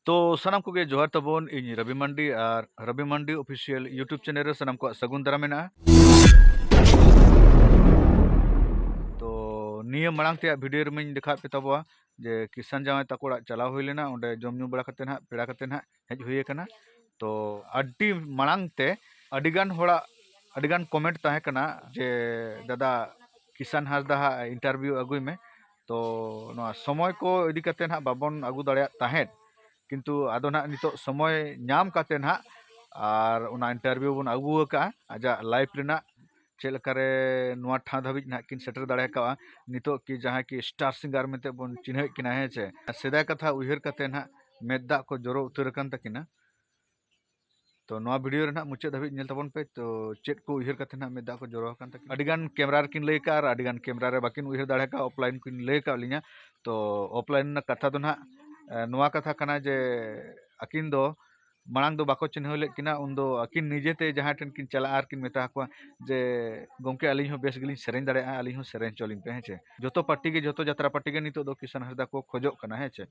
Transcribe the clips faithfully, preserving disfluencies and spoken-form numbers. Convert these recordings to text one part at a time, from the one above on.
ᱛᱚ ᱥᱟᱱᱟᱢ ᱠᱚᱜᱮ ᱡᱚᱦᱟᱨ ᱛᱟᱵᱚᱱ, ᱤᱧ ᱨᱚᱵᱤ ᱢᱟᱱᱰᱤ ᱟᱨ ᱨᱚᱵᱤ ᱢᱟᱱᱰᱤ ᱚᱯᱷᱤᱥᱤᱭᱟᱞ YouTube ᱪᱮᱱᱮᱞ ᱨᱮ ᱥᱟᱱᱟᱢ ᱠᱚᱣᱟᱜ ᱥᱟᱹᱜᱩᱱ ᱫᱟᱨᱟᱢ ᱢᱮᱱᱟᱜᱼᱟ᱾ ᱛᱚ ᱱᱤᱭᱟᱹ ᱢᱟᱲᱟᱝ ᱛᱮᱭᱟᱜ ᱵᱷᱤᱰᱤᱭᱳ ᱨᱮᱢᱟᱧ ᱫᱮᱠᱷᱟᱣᱟᱫ ᱯᱮ ᱛᱟᱵᱚᱣᱟ ᱡᱮ ᱠᱤᱥᱟᱱ ᱡᱟᱶᱟᱭ ᱛᱟᱠᱚ ᱚᱲᱟᱜ ᱪᱟᱞᱟᱣ ᱦᱩᱭ ᱞᱮᱱᱟ, ᱚᱸᱰᱮ ᱡᱚᱢ ᱧᱩ ᱵᱟᱲᱟ ᱠᱟᱛᱮ ᱱᱟᱦᱟᱜ ᱯᱮᱲᱟ ᱠᱟᱛᱮ ᱱᱟᱦᱟᱜ ᱦᱮᱡ ᱦᱩᱭ ᱟᱠᱟᱱᱟ᱾ ᱛᱚ ᱟᱹᱰᱤ ᱢᱟᱲᱟᱝ ᱛᱮ ᱟᱹᱰᱤᱜᱟᱱ ᱦᱚᱲᱟᱜ ᱟᱹᱰᱤᱜᱟᱱ ᱠᱚᱢᱮᱱᱴ ᱛᱟᱦᱮᱸ ᱠᱟᱱᱟ ᱡᱮ ᱫᱟᱫᱟ ᱠᱤᱥᱟᱱ ᱦᱟᱸᱥᱫᱟ ᱦᱟᱜ ᱤᱱᱴᱟᱨᱵᱷᱤᱭᱩ ᱟᱹᱜᱩᱭ ᱢᱮ᱾ ᱛᱚ ᱱᱚᱣᱟ ᱥᱚᱢᱚᱭ ᱠᱚ ᱤᱫᱤ ᱠᱟᱛᱮ ᱱᱟᱦᱟᱜ ᱵᱟᱵᱚᱱ ᱟᱹᱜᱩ ᱫᱟᱲᱮᱭᱟᱜ ᱛᱟᱦᱮᱸᱫ, ᱠᱤᱱᱛᱩ ᱟᱫᱚ ᱱᱟᱦᱟᱜ ᱱᱤᱛᱚᱜ ᱥᱚᱢᱚᱭ ᱧᱟᱢ ᱠᱟᱛᱮ ᱱᱟᱦᱟᱜ ᱟᱨ ᱚᱱᱟ ᱤᱱᱴᱟᱨᱵᱷᱤᱭᱩ ᱵᱚᱱ ᱟᱹᱜᱩ ᱟᱠᱟᱫᱼᱟ ᱟᱡᱟᱜ ᱞᱟᱭᱤᱯᱷ ᱨᱮᱱᱟᱜ ᱪᱮᱫ ᱞᱮᱠᱟᱨᱮ ᱱᱚᱣᱟ ᱴᱷᱟᱶ ᱫᱷᱟᱹᱵᱤᱡ ᱱᱟᱦᱟᱜ ᱠᱤᱱ ᱥᱮᱴᱮᱨ ᱫᱟᱲᱮ ᱟᱠᱟᱫᱼᱟ᱾ ᱱᱤᱛᱚᱜ ᱠᱤ ᱡᱟᱦᱟᱸᱭ ᱠᱤ ᱥᱴᱟᱨ ᱥᱤᱝᱜᱟᱨ ᱢᱮᱱᱛᱮ ᱵᱚᱱ ᱪᱤᱱᱦᱟᱹᱣᱮᱫ ᱠᱤᱱᱟ, ᱦᱮᱸ ᱪᱮ, ᱥᱮᱫᱟᱭ ᱠᱟᱛᱷᱟ ᱩᱭᱦᱟᱹᱨ ᱠᱟᱛᱮ ᱱᱟᱦᱟᱜ ᱢᱮᱫ ᱫᱟᱜ ᱠᱚ ᱡᱚᱨᱚ ᱩᱛᱟᱹᱨ ᱟᱠᱟᱱ ᱛᱟᱹᱠᱤᱱᱟ᱾ ᱛᱚ ᱱᱚᱣᱟ ᱵᱷᱤᱰᱤᱭᱳ ᱨᱮ ᱱᱟᱦᱟᱜ ᱢᱩᱪᱟᱹᱫ ᱫᱷᱟᱹᱵᱤᱡ ᱧᱮᱞ ᱛᱟᱵᱚᱱ ᱯᱮ᱾ ᱛᱚ ᱪᱮᱫ ᱠᱚ ᱩᱭᱦᱟᱹᱨ ᱠᱟᱛᱮ ᱱᱟᱦᱟᱜ ᱢᱮᱫ ᱫᱟᱜ ᱠᱚ ᱡᱚᱨᱚ ᱟᱠᱟᱱ ᱛᱟᱹᱠᱤᱱᱟ᱾ ᱟᱹᱰᱤᱜᱟᱱ ᱠᱮᱢᱮᱨᱟ ᱨᱮᱠᱤᱱ ᱞᱟᱹᱭ ᱠᱟᱜᱼᱟ ᱟᱨ ᱟᱹᱰᱤᱜᱟᱱ ᱠᱮᱢᱮᱨᱟ ᱨᱮ ᱵᱟᱹᱠᱤᱱ ᱩᱭᱦᱟᱹᱨ ᱫᱟᱲᱮ ᱠᱟᱜᱼᱟ, ᱚᱯᱷᱞᱟᱭᱤᱱ ᱠᱤᱱ ᱞᱟᱹᱭ ᱠᱟᱜ ᱞᱤᱧᱟ᱾ ᱛᱚ ᱚᱯᱷᱞᱟᱭᱤᱱ ᱨᱮᱱᱟᱜ ᱠᱟᱛᱷᱟ ᱫᱚ ᱱᱟᱦᱟᱜ, ᱮ, ᱱᱚᱣᱟ ᱠᱟᱛᱷᱟ ᱠᱟᱱᱟ ᱡᱮ ᱟᱹᱠᱤᱱ ᱫᱚ ᱢᱟᱲᱟᱝ ᱫᱚ ᱵᱟᱠᱚ ᱪᱤᱱᱦᱟᱹᱣ ᱞᱮᱫ ᱠᱤᱱᱟ, ᱩᱱᱫᱚ ᱟᱹᱠᱤᱱ ᱱᱤᱡᱮᱛᱮ ᱡᱟᱦᱟᱸᱭ ᱴᱷᱮᱱ ᱠᱤᱱ ᱪᱟᱞᱟᱜᱼᱟ ᱟᱨ ᱠᱤᱱ ᱢᱮᱛᱟ ᱠᱚᱣᱟ ᱡᱮ, "ᱜᱚᱢᱠᱮ, ᱟᱹᱞᱤᱧ ᱦᱚᱸ ᱵᱮᱥ ᱜᱮᱞᱤᱧ ᱥᱮᱨᱮᱧ ᱫᱟᱲᱮᱭᱟᱜᱼᱟ, ᱟᱹᱞᱤᱧ ᱦᱚᱸ ᱥᱮᱨᱮᱧ ᱦᱚᱪᱚ ᱞᱤᱧ ᱯᱮ, ᱦᱮᱸ ᱪᱮ?" ᱡᱚᱛᱚ ᱯᱟᱨᱴᱤ ᱜᱮ, ᱡᱚᱛᱚ ᱡᱟᱛᱨᱟ ᱯᱟᱨᱴᱤ ᱜᱮ ᱱᱤᱛᱚᱜ ᱫᱚ ᱠᱤᱥᱟᱱ ᱦᱟᱸᱥᱫᱟ ᱠᱚ ᱠᱷᱚᱡᱚᱜ ᱠᱟᱱᱟ, ᱦᱮᱸ ᱪᱮ?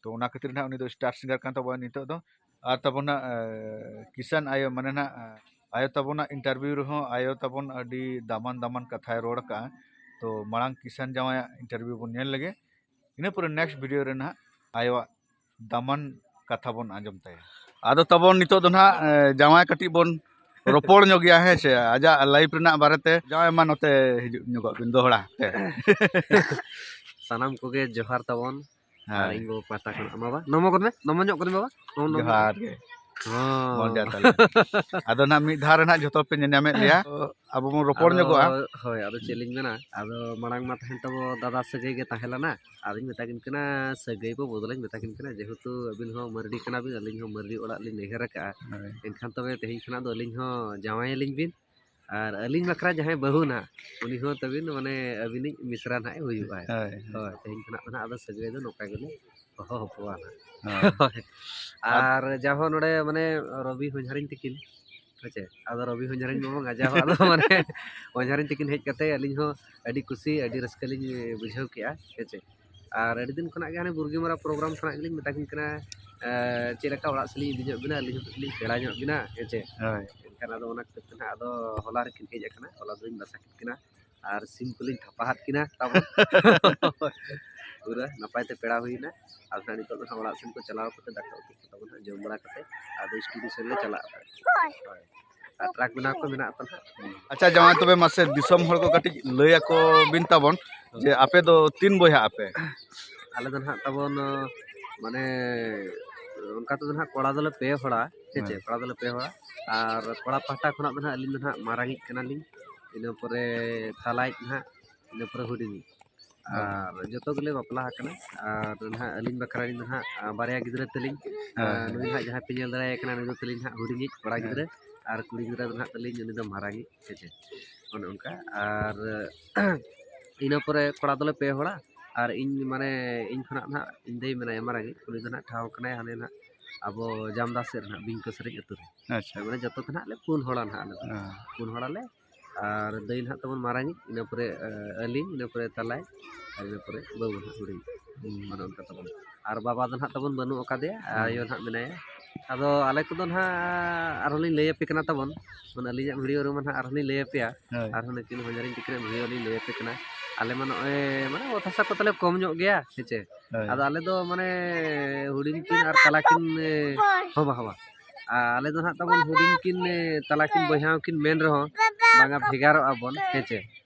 ᱛᱚ ᱚᱱᱟ ᱠᱷᱟᱹᱛᱤᱨ ᱱᱟᱦᱟᱜ ᱩᱱᱤ ᱫᱚ ᱥᱴᱟᱨ ᱥᱤᱝᱜᱟᱨ ᱠᱟᱱ ᱛᱟᱵᱚᱱᱟ ᱱᱤᱛᱚᱜ ᱫᱚ᱾ ᱟᱨ ᱛᱟᱵᱚᱱ ᱱᱟᱦᱟᱜ, ᱮ, ᱠᱤᱥᱟᱱ ᱟᱭᱳ, ᱢᱟᱱᱮ ᱱᱟᱦᱟᱜ, ᱮ, ᱟᱭᱳ ᱛᱟᱵᱚᱱᱟᱜ ᱤᱱᱴᱟᱨᱵᱷᱤᱭᱩ ᱨᱮᱦᱚᱸ ᱟᱭᱳ ᱛᱟᱵᱚᱱ ᱟᱹᱰᱤ ᱫᱟᱢᱟᱱ ᱫᱟᱢᱟᱱ ᱠᱟᱛᱷᱟᱭ ᱨᱚᱲ ᱟᱠᱟᱜᱼᱟ᱾ ᱛᱚ ᱢᱟᱲᱟᱝ ᱠᱤᱥᱟᱱ ᱡᱟᱶᱟᱭᱟᱜ ᱤᱱᱴᱟᱨᱵᱷᱤᱭᱩ ᱵᱚᱱ ᱧᱮᱞ ᱞᱮᱜᱮ, ᱤᱱᱟᱹ ᱯᱚᱨᱮ ᱱᱮᱠᱥᱴ ᱵᱷᱤᱰᱤᱭᱳ ᱨᱮ ᱱᱟᱦᱟᱜ ᱟᱭᱳᱣᱟᱜ ᱫᱟᱢᱟᱱ ᱠᱟᱛᱷᱟ ᱵᱚᱱ ᱟᱸᱡᱚᱢ ᱛᱟᱭᱟ᱾ ᱟᱫᱚ ᱛᱟᱵᱚᱱ ᱱᱤᱛᱚᱜ ᱫᱚ ᱱᱟᱦᱟᱜ, ᱮ, ᱡᱟᱶᱟᱭ ᱠᱟᱹᱴᱤᱡ ᱵᱚᱱ ᱨᱚᱯᱚᱲ ᱧᱚᱜ ᱜᱮᱭᱟ, ᱦᱮᱸ ᱪᱮ? ᱟᱡᱟᱜ ᱞᱟᱭᱤᱯᱷ ᱨᱮᱱᱟᱜ ᱵᱟᱨᱮᱛᱮ᱾ ᱡᱟᱶᱟᱭ ᱢᱟ ᱱᱚᱛᱮ ᱦᱤᱡᱩᱜ ᱧᱚᱜᱚᱜ ᱵᱤᱱ ᱫᱚᱦᱲᱟ ᱛᱮ᱾ ᱥᱟᱱᱟᱢ ᱠᱚᱜᱮ ᱡᱚᱦᱟᱨ ᱛᱟᱵᱚᱱ᱾ ᱟᱨ ᱦᱮᱸ᱾ ᱤᱧ ᱵᱟᱵᱟ ᱯᱟᱦᱴᱟ ᱠᱷᱚᱱᱟᱜ ᱢᱟ ᱵᱟ-, ᱱᱚᱢᱚ ᱠᱚᱨᱮ ᱢᱮ, ᱱᱚᱢᱚ ᱧᱚᱜ ᱠᱚᱨᱮ ᱢᱮ ᱵᱟᱵᱟ᱾ ᱱᱚᱢᱚ, ᱱᱚᱢᱚ᱾ ᱡᱚᱦᱟᱨ ᱜᱮ᱾ ᱦᱚᱸ᱾ ᱢᱚᱡᱟ ᱛᱟᱦᱞᱮ᱾ ᱟᱫᱚ ᱱᱟᱦᱟᱜ ᱢᱤᱫ ᱫᱷᱟᱣ ᱨᱮ ᱱᱟᱦᱟᱜ ᱡᱷᱚᱛᱚ ᱯᱮ ᱧᱮᱞ ᱧᱟᱢᱮᱫ ᱞᱮᱭᱟ᱾ ᱟᱵᱚ ᱵᱚᱱ ᱨᱚᱯᱚᱲ ᱟᱫᱚ, ᱧᱚᱜᱚᱜᱼᱟ᱾ ᱦᱳᱭ, ᱟᱫᱚ ᱪᱮᱫ ᱞᱤᱧ ᱢᱮᱱᱟ, ᱟᱫᱚ ᱢᱟᱲᱟᱝ ᱢᱟ ᱛᱟᱦᱮᱱ ᱛᱟᱵᱚ ᱫᱟᱫᱟ ᱥᱟᱹᱜᱟᱹᱭ ᱜᱮ ᱛᱟᱦᱮᱸ ᱞᱮᱱᱟ᱾ ᱟᱫᱚᱧ ᱢᱮᱛᱟ ᱠᱤᱱ ᱠᱟᱱᱟ, ᱥᱟᱹᱜᱟᱹᱭ ᱵᱚ ᱵᱚᱫᱚᱞᱟᱧ ᱢᱮᱛᱟ ᱠᱤᱱ ᱠᱟᱱᱟ, ᱡᱮᱦᱮᱛᱩ ᱟᱹᱵᱤᱱ ᱦᱚᱸ ᱢᱟᱹᱨᱰᱤ ᱠᱟᱱᱟ ᱵᱤᱱ, ᱟᱹᱞᱤᱧ ᱦᱚᱸ ᱢᱟᱹᱨᱰᱤ ᱚᱲᱟᱜ ᱞᱤᱧ ᱱᱟᱹᱭᱦᱟᱹᱨ ᱟᱠᱟᱜᱼᱟ᱾ ᱦᱳᱭ᱾ ᱮᱱᱠᱷᱟᱱ ᱛᱚᱵᱮ ᱛᱮᱦᱮᱧ ᱠᱷᱚᱱᱟᱜ ᱫᱚ ᱟᱹᱞᱤᱧ ᱦᱚᱸ ᱡᱟᱶᱟᱭ ᱟᱹᱞᱤᱧ ᱵᱤᱱ, ᱟᱨ ᱟᱹᱞᱤᱧ ᱵᱟᱠᱷᱨᱟ ᱡᱟᱦᱟᱸᱭ ᱵᱟᱹᱦᱩ ᱱᱟᱦᱟᱜ, ᱩᱱᱤ ᱦᱚᱸ ᱛᱟᱹᱵᱤᱱ ᱢᱟᱱᱮ ᱟᱹᱵᱤᱱᱤᱡ ᱢᱤᱥᱨᱟ ᱱᱟᱦᱟᱜ ᱮ ᱦᱩᱭᱩᱜᱼᱟ᱾ ᱦᱳᱭ᱾ ᱦᱳᱭ, ᱛᱮᱦᱮᱧ ᱠᱷᱚᱱᱟᱜ ᱫᱚ ᱱᱟᱦᱟᱜ ᱟᱫᱚ ᱥᱟᱹᱜᱟᱹᱭ ᱫᱚ ᱱᱚᱝᱠᱟ ᱜᱮᱞᱮ ᱦᱚᱦᱚ ᱦᱚᱯᱚᱣᱟ ᱱᱟᱦᱟᱜ᱾ ᱦᱳᱭ᱾ ᱦᱳᱭ᱾ ᱟᱨ ᱟᱨ ᱡᱟᱦᱚᱸ ᱱᱚᱰᱮ ᱢᱟᱱᱮ ᱨᱚᱵᱤ ᱦᱚᱧᱦᱟᱨᱤᱧ ᱛᱤᱠᱤᱱ, ᱦᱮᱸ ᱪᱮ? ᱟᱫᱚ ᱨᱚᱵᱤ ᱦᱚᱧᱦᱟᱨᱤᱧ ᱢᱟᱵᱚᱱ ᱜᱟᱡᱟᱣ, ᱟᱫᱚ ᱢᱟᱱᱮ ᱦᱚᱧᱦᱟᱨᱤᱧ ᱛᱤᱠᱤᱱ ᱦᱮᱡ ᱠᱟᱛᱮ ᱟᱹᱞᱤᱧ ᱦᱚᱸ ᱟᱹᱰᱤ ᱠᱩᱥᱤ, ᱟᱹᱰᱤ ᱨᱟᱹᱥᱠᱟᱹ ᱞᱤᱧ ᱵᱩᱡᱷᱟᱹᱣ ᱠᱮᱜᱼᱟ, ᱦᱮᱸ ᱪᱮ? ᱟᱨ ᱟᱹᱰᱤ ᱫᱤᱱ ᱠᱷᱚᱱᱟᱜ ᱜᱮ ᱦᱟᱱᱮ ᱵᱩᱨᱜᱤ ᱢᱟᱨᱟ ᱯᱨᱳᱜᱨᱟᱢ ᱠᱷᱚᱱᱟᱜ ᱜᱮᱞᱤᱧ ᱢᱮᱛᱟ ᱠᱤᱱ ᱠᱟᱱᱟ, ᱮ, ᱪᱮᱫ ᱞᱮᱠᱟ ᱚᱲᱟᱜ ᱥᱮᱫ ᱞᱤᱧ ᱤᱫᱤ ᱧᱚᱜ ᱵᱤᱱᱟ, ᱟᱹᱞᱤᱧ ᱦᱚᱸ ᱠᱟᱹᱴᱤᱡ ᱞᱤᱧ ᱯᱮᱲᱟ ᱧᱚᱜ ᱵᱤᱱᱟ, ᱦᱮᱸ ᱪᱮ? ᱦᱳᱭ᱾ ᱮᱱᱠᱷᱟᱱ ᱟᱫᱚ ᱚᱱᱟ ᱠᱷᱟᱹᱛᱤᱨ ᱛᱮ ᱱᱟᱦᱟᱜ ᱟᱫᱚ ᱦᱚᱞᱟ ᱨᱮᱠᱤᱱ ᱦᱮᱡ ᱟᱠᱟᱱᱟ, ᱦᱚᱞᱟ ᱫᱚᱞᱤᱧ ᱵᱟᱥᱟ ᱠᱮᱫ ᱠᱤᱱᱟ ᱟᱨ ᱥᱤᱢ ᱠᱚᱞᱤᱧ ᱛᱷᱟᱯᱟ ᱟᱫ ᱠᱤᱱᱟ ᱛᱟᱵᱚᱱ᱾ ᱯᱩᱨᱟᱹ ᱱᱟᱯᱟᱭ ᱛᱮ ᱯᱮᱲᱟ ᱦᱩᱭᱱᱟ᱾ ᱟᱨ ᱱᱟᱦᱟᱜ ᱱᱤᱛᱚᱜ ᱫᱚ ᱱᱟᱦᱟᱜ ᱚᱲᱟᱜ ᱥᱮᱱ ᱠᱚ ᱪᱟᱞᱟᱣ ᱠᱟᱛᱮ ᱫᱟᱠᱟ ᱩᱛᱩ ᱠᱚ ᱛᱟᱵᱚᱱ ᱱᱟᱦᱟᱜ ᱡᱚᱢ ᱵᱟᱲᱟ ᱠᱟᱛᱮ ᱟᱫᱚ ᱥᱴᱩᱰᱤᱭᱳ ᱥᱮᱱ ᱞᱮ ᱪᱟᱞᱟᱜᱼᱟ᱾ ᱦᱳᱭ᱾ ᱟᱨ ᱴᱨᱟᱠ ᱵᱮᱱᱟᱣ ᱠᱚ ᱢᱮᱱᱟᱜ ᱛᱚ ᱱᱟᱦᱟᱜ᱾ ᱟᱪᱪᱷᱟ ᱡᱟᱶᱟᱭ, ᱛᱚᱵᱮ ᱢᱟᱥᱮ ᱫᱤᱥᱚᱢ ᱦᱚᱲ ᱠᱚ ᱠᱟᱹᱴᱤᱡ ᱞᱟᱹᱭ ᱟᱠᱚ ᱵᱤᱱ ᱛᱟᱵᱚᱱ ᱡᱮ ᱟᱯᱮ ᱫᱚ ᱛᱤᱱ ᱵᱚᱭᱦᱟᱜ ᱟᱯᱮ? ᱟᱞᱮ ᱫᱚ ᱱᱟᱦᱟᱜ ᱛᱟᱵᱚᱱ, ᱢᱟᱱᱮ, ᱚᱱᱠᱟ ᱛᱮᱫᱚ ᱱᱟᱦᱟᱜ ᱠᱚᱲᱟ ᱫᱚᱞᱮ ᱯᱮ ᱦᱚᱲᱟ, ᱦᱮᱸ ᱪᱮ? ᱦᱮᱸ᱾ ᱠᱚᱲᱟ ᱫᱚᱞᱮ ᱯᱮ ᱦᱚᱲᱟ᱾ ᱟᱨ ᱠᱚᱲᱟ ᱯᱟᱦᱴᱟ ᱠᱷᱚᱱᱟᱜ ᱫᱚ ᱱᱟᱦᱟᱜ ᱟᱹᱞᱤᱧ ᱫᱚ ᱱᱟᱦᱟᱜ ᱢᱟᱨᱟᱝᱤᱡ ᱠᱟᱱᱟᱞᱤᱧ, ᱤᱱᱟᱹ ᱯᱚᱨᱮ ᱛᱟᱞᱟᱭᱤᱡ ᱱᱟᱦᱟᱜ, ᱤᱱᱟᱹ ᱯᱚᱨᱮ ᱦᱩᱰᱤᱧᱤᱡ᱾ ᱦᱮᱸ᱾ ᱟᱨ ᱡᱚᱛᱚ ᱜᱮᱞᱮ ᱵᱟᱯᱞᱟ ᱟᱠᱟᱱᱟ᱾ ᱟᱨ ᱱᱟᱦᱟᱜ ᱟᱹᱞᱤᱧ ᱵᱟᱠᱷᱨᱟ ᱫᱚ ᱱᱟᱦᱟᱜ, ᱟ, ᱵᱟᱨᱭᱟ ᱜᱤᱫᱽᱨᱟᱹ ᱛᱟᱹᱞᱤᱧ᱾ ᱦᱮᱸ, ᱟᱨ ᱦᱮᱸ᱾ ᱱᱩᱭ ᱱᱟᱦᱟᱜ ᱡᱟᱦᱟᱸᱭ ᱯᱮ ᱧᱮᱞ ᱫᱟᱲᱮᱭᱟᱭ ᱠᱟᱱᱟ, ᱱᱩᱭ ᱫᱚ ᱛᱟᱹᱞᱤᱧ ᱱᱟᱦᱟᱜ ᱦᱩᱰᱤᱧᱤᱡ ᱠᱚᱲᱟ ᱦᱮᱸ᱾ ᱜᱤᱫᱽᱨᱟᱹ, ᱟᱨ ᱠᱩᱲᱤ ᱜᱤᱫᱽᱨᱟᱹ ᱫᱚ ᱱᱟᱦᱟᱜ ᱛᱟᱹᱞᱤᱧ, ᱩᱱᱤ ᱫᱚ ᱢᱟᱨᱟᱝᱤᱡ, ᱦᱮᱸ ᱪᱮ? ᱚᱱᱮ ᱚᱱᱠᱟ᱾ ᱟᱨ ᱤᱱᱟᱹ ᱯᱚᱨᱮ ᱠᱚᱲᱟ ᱫᱚᱞᱮ ᱯᱮ ᱦᱚᱲᱟ, ᱟᱨ ᱤᱧ, ᱢᱟᱱᱮ, ᱤᱧ ᱠᱷᱚᱱᱟᱜ ᱱᱟᱦᱟᱜ ᱤᱧ ᱫᱟᱹᱭ ᱢᱮᱱᱟᱭᱟ ᱢᱟᱨᱟᱝᱤᱡ, ᱩᱱᱤ ᱫᱚ ᱱᱟᱦᱟᱜ ᱴᱷᱟᱶ ᱠᱟᱱᱟᱭ ᱦᱟᱱᱮ ᱱᱟᱦᱟᱜ ᱟᱵᱚ ᱡᱟᱢᱫᱟ ᱥᱮᱫ ᱨᱮ ᱱᱟᱦᱟᱜ, ᱵᱤᱧᱠᱟᱹ ᱥᱮᱨᱮᱧ ᱟᱹᱛᱩ ᱨᱮ᱾ ᱟᱪᱪᱷᱟ᱾ ᱢᱟᱱᱮ, ᱡᱚᱛᱚ ᱠᱷᱚᱱᱟᱜ ᱞᱮ ᱯᱩᱱ ᱦᱚᱲᱟ ᱱᱟᱦᱟᱜ ᱟᱞᱮ ᱫᱚ᱾ ᱦᱮᱸ᱾ ᱯᱩᱱ ᱦᱚᱲᱟᱞᱮ᱾ ᱟᱨ ᱫᱟᱹᱭ ᱱᱟᱦᱟᱜ ᱛᱟᱵᱚᱱ ᱢᱟᱨᱟᱝᱤᱡ, ᱤᱱᱟᱹ ᱯᱚᱨᱮ, ᱮ, ᱟᱹᱞᱤᱧ, ᱤᱱᱟᱹ ᱯᱚᱨᱮ ᱛᱟᱞᱟᱭ, ᱟᱨ ᱤᱱᱟᱹ ᱯᱚᱨᱮ ᱵᱟᱹᱵᱩ ᱱᱟᱦᱟᱜ ᱦᱩᱰᱤᱧ᱾ ᱦᱩᱸ᱾ ᱚᱱᱮ ᱚᱱᱠᱟ ᱛᱟᱵᱚᱱ᱾ ᱟᱨ ᱵᱟᱵᱟ ᱫᱚ ᱱᱟᱦᱟᱜ ᱛᱟᱵᱚᱱ ᱵᱟᱹᱱᱩᱜ ᱟᱠᱟᱫᱮᱭᱟ, ᱟᱨ ᱦᱩᱸ᱾ ᱟᱭᱳ ᱱᱟᱦᱟᱜ ᱢᱮᱱᱟᱭᱟ᱾ ᱟᱫᱚ ᱟᱞᱮ ᱠᱚᱫᱚ ᱱᱟᱦᱟᱜ ᱟᱨᱦᱚᱸ ᱞᱤᱧ ᱞᱟᱹᱭ ᱟᱯᱮ ᱠᱟᱱᱟ ᱛᱟᱵᱚᱱ, ᱢᱟᱱᱮ ᱟᱹᱞᱤᱧᱟᱜ ᱵᱷᱤᱰᱤᱭᱳ ᱨᱮᱢᱟ ᱱᱟᱦᱟᱜ ᱟᱨᱦᱚᱸ ᱞᱤᱧ ᱞᱟᱹᱭ ᱟᱯᱮᱭᱟ᱾ ᱦᱳᱭ᱾ ᱟᱨᱦᱚᱸ ᱱᱩᱠᱤᱱ ᱦᱚᱧᱦᱟᱨᱤᱧ ᱛᱟᱹᱠᱤᱱᱟᱜ ᱵᱷᱤᱰᱤᱭᱳ ᱞᱤᱧ ᱞᱟᱹᱭ ᱟᱯᱮ ᱠᱟᱱᱟ᱾ ᱟᱞᱮ ᱢᱟ ᱱᱚᱜᱼᱚᱭ, ᱢᱟᱱᱮ, ᱚᱛ ᱦᱟᱥᱟ ᱠᱚ ᱛᱟᱞᱮ ᱠᱚᱢ ᱧᱚᱜ ᱜᱮᱭᱟ, ᱦᱮᱸ ᱪᱮ? ᱦᱳᱭ᱾ ᱟᱫᱚ ᱟᱞᱮ ᱫᱚ, ᱢᱟᱱᱮ, ᱦᱩᱰᱤᱧ ᱠᱤᱱ ᱟᱨ ᱛᱟᱞᱟ ᱠᱤᱱ, ᱮ, ᱦᱚᱸ ᱵᱟ, ᱦᱚᱸ ᱵᱟ᱾ ᱟᱨ ᱟᱞᱮ ᱫᱚ ᱱᱟᱦᱟᱜ ᱛᱟᱵᱚᱱ ᱦᱩᱰᱤᱧ ᱠᱤᱱ, ᱮ, ᱛᱟᱞᱟ ᱠᱤᱱ ᱵᱚᱭᱦᱟ ᱦᱚᱸᱠᱤᱱ ᱢᱮᱱ ᱨᱮᱦᱚᱸ, ᱵᱟᱝᱟ, ᱵᱷᱮᱜᱟᱨᱚᱜᱼᱟ ᱵᱚᱱ, ᱦᱮᱸ ᱪᱮ?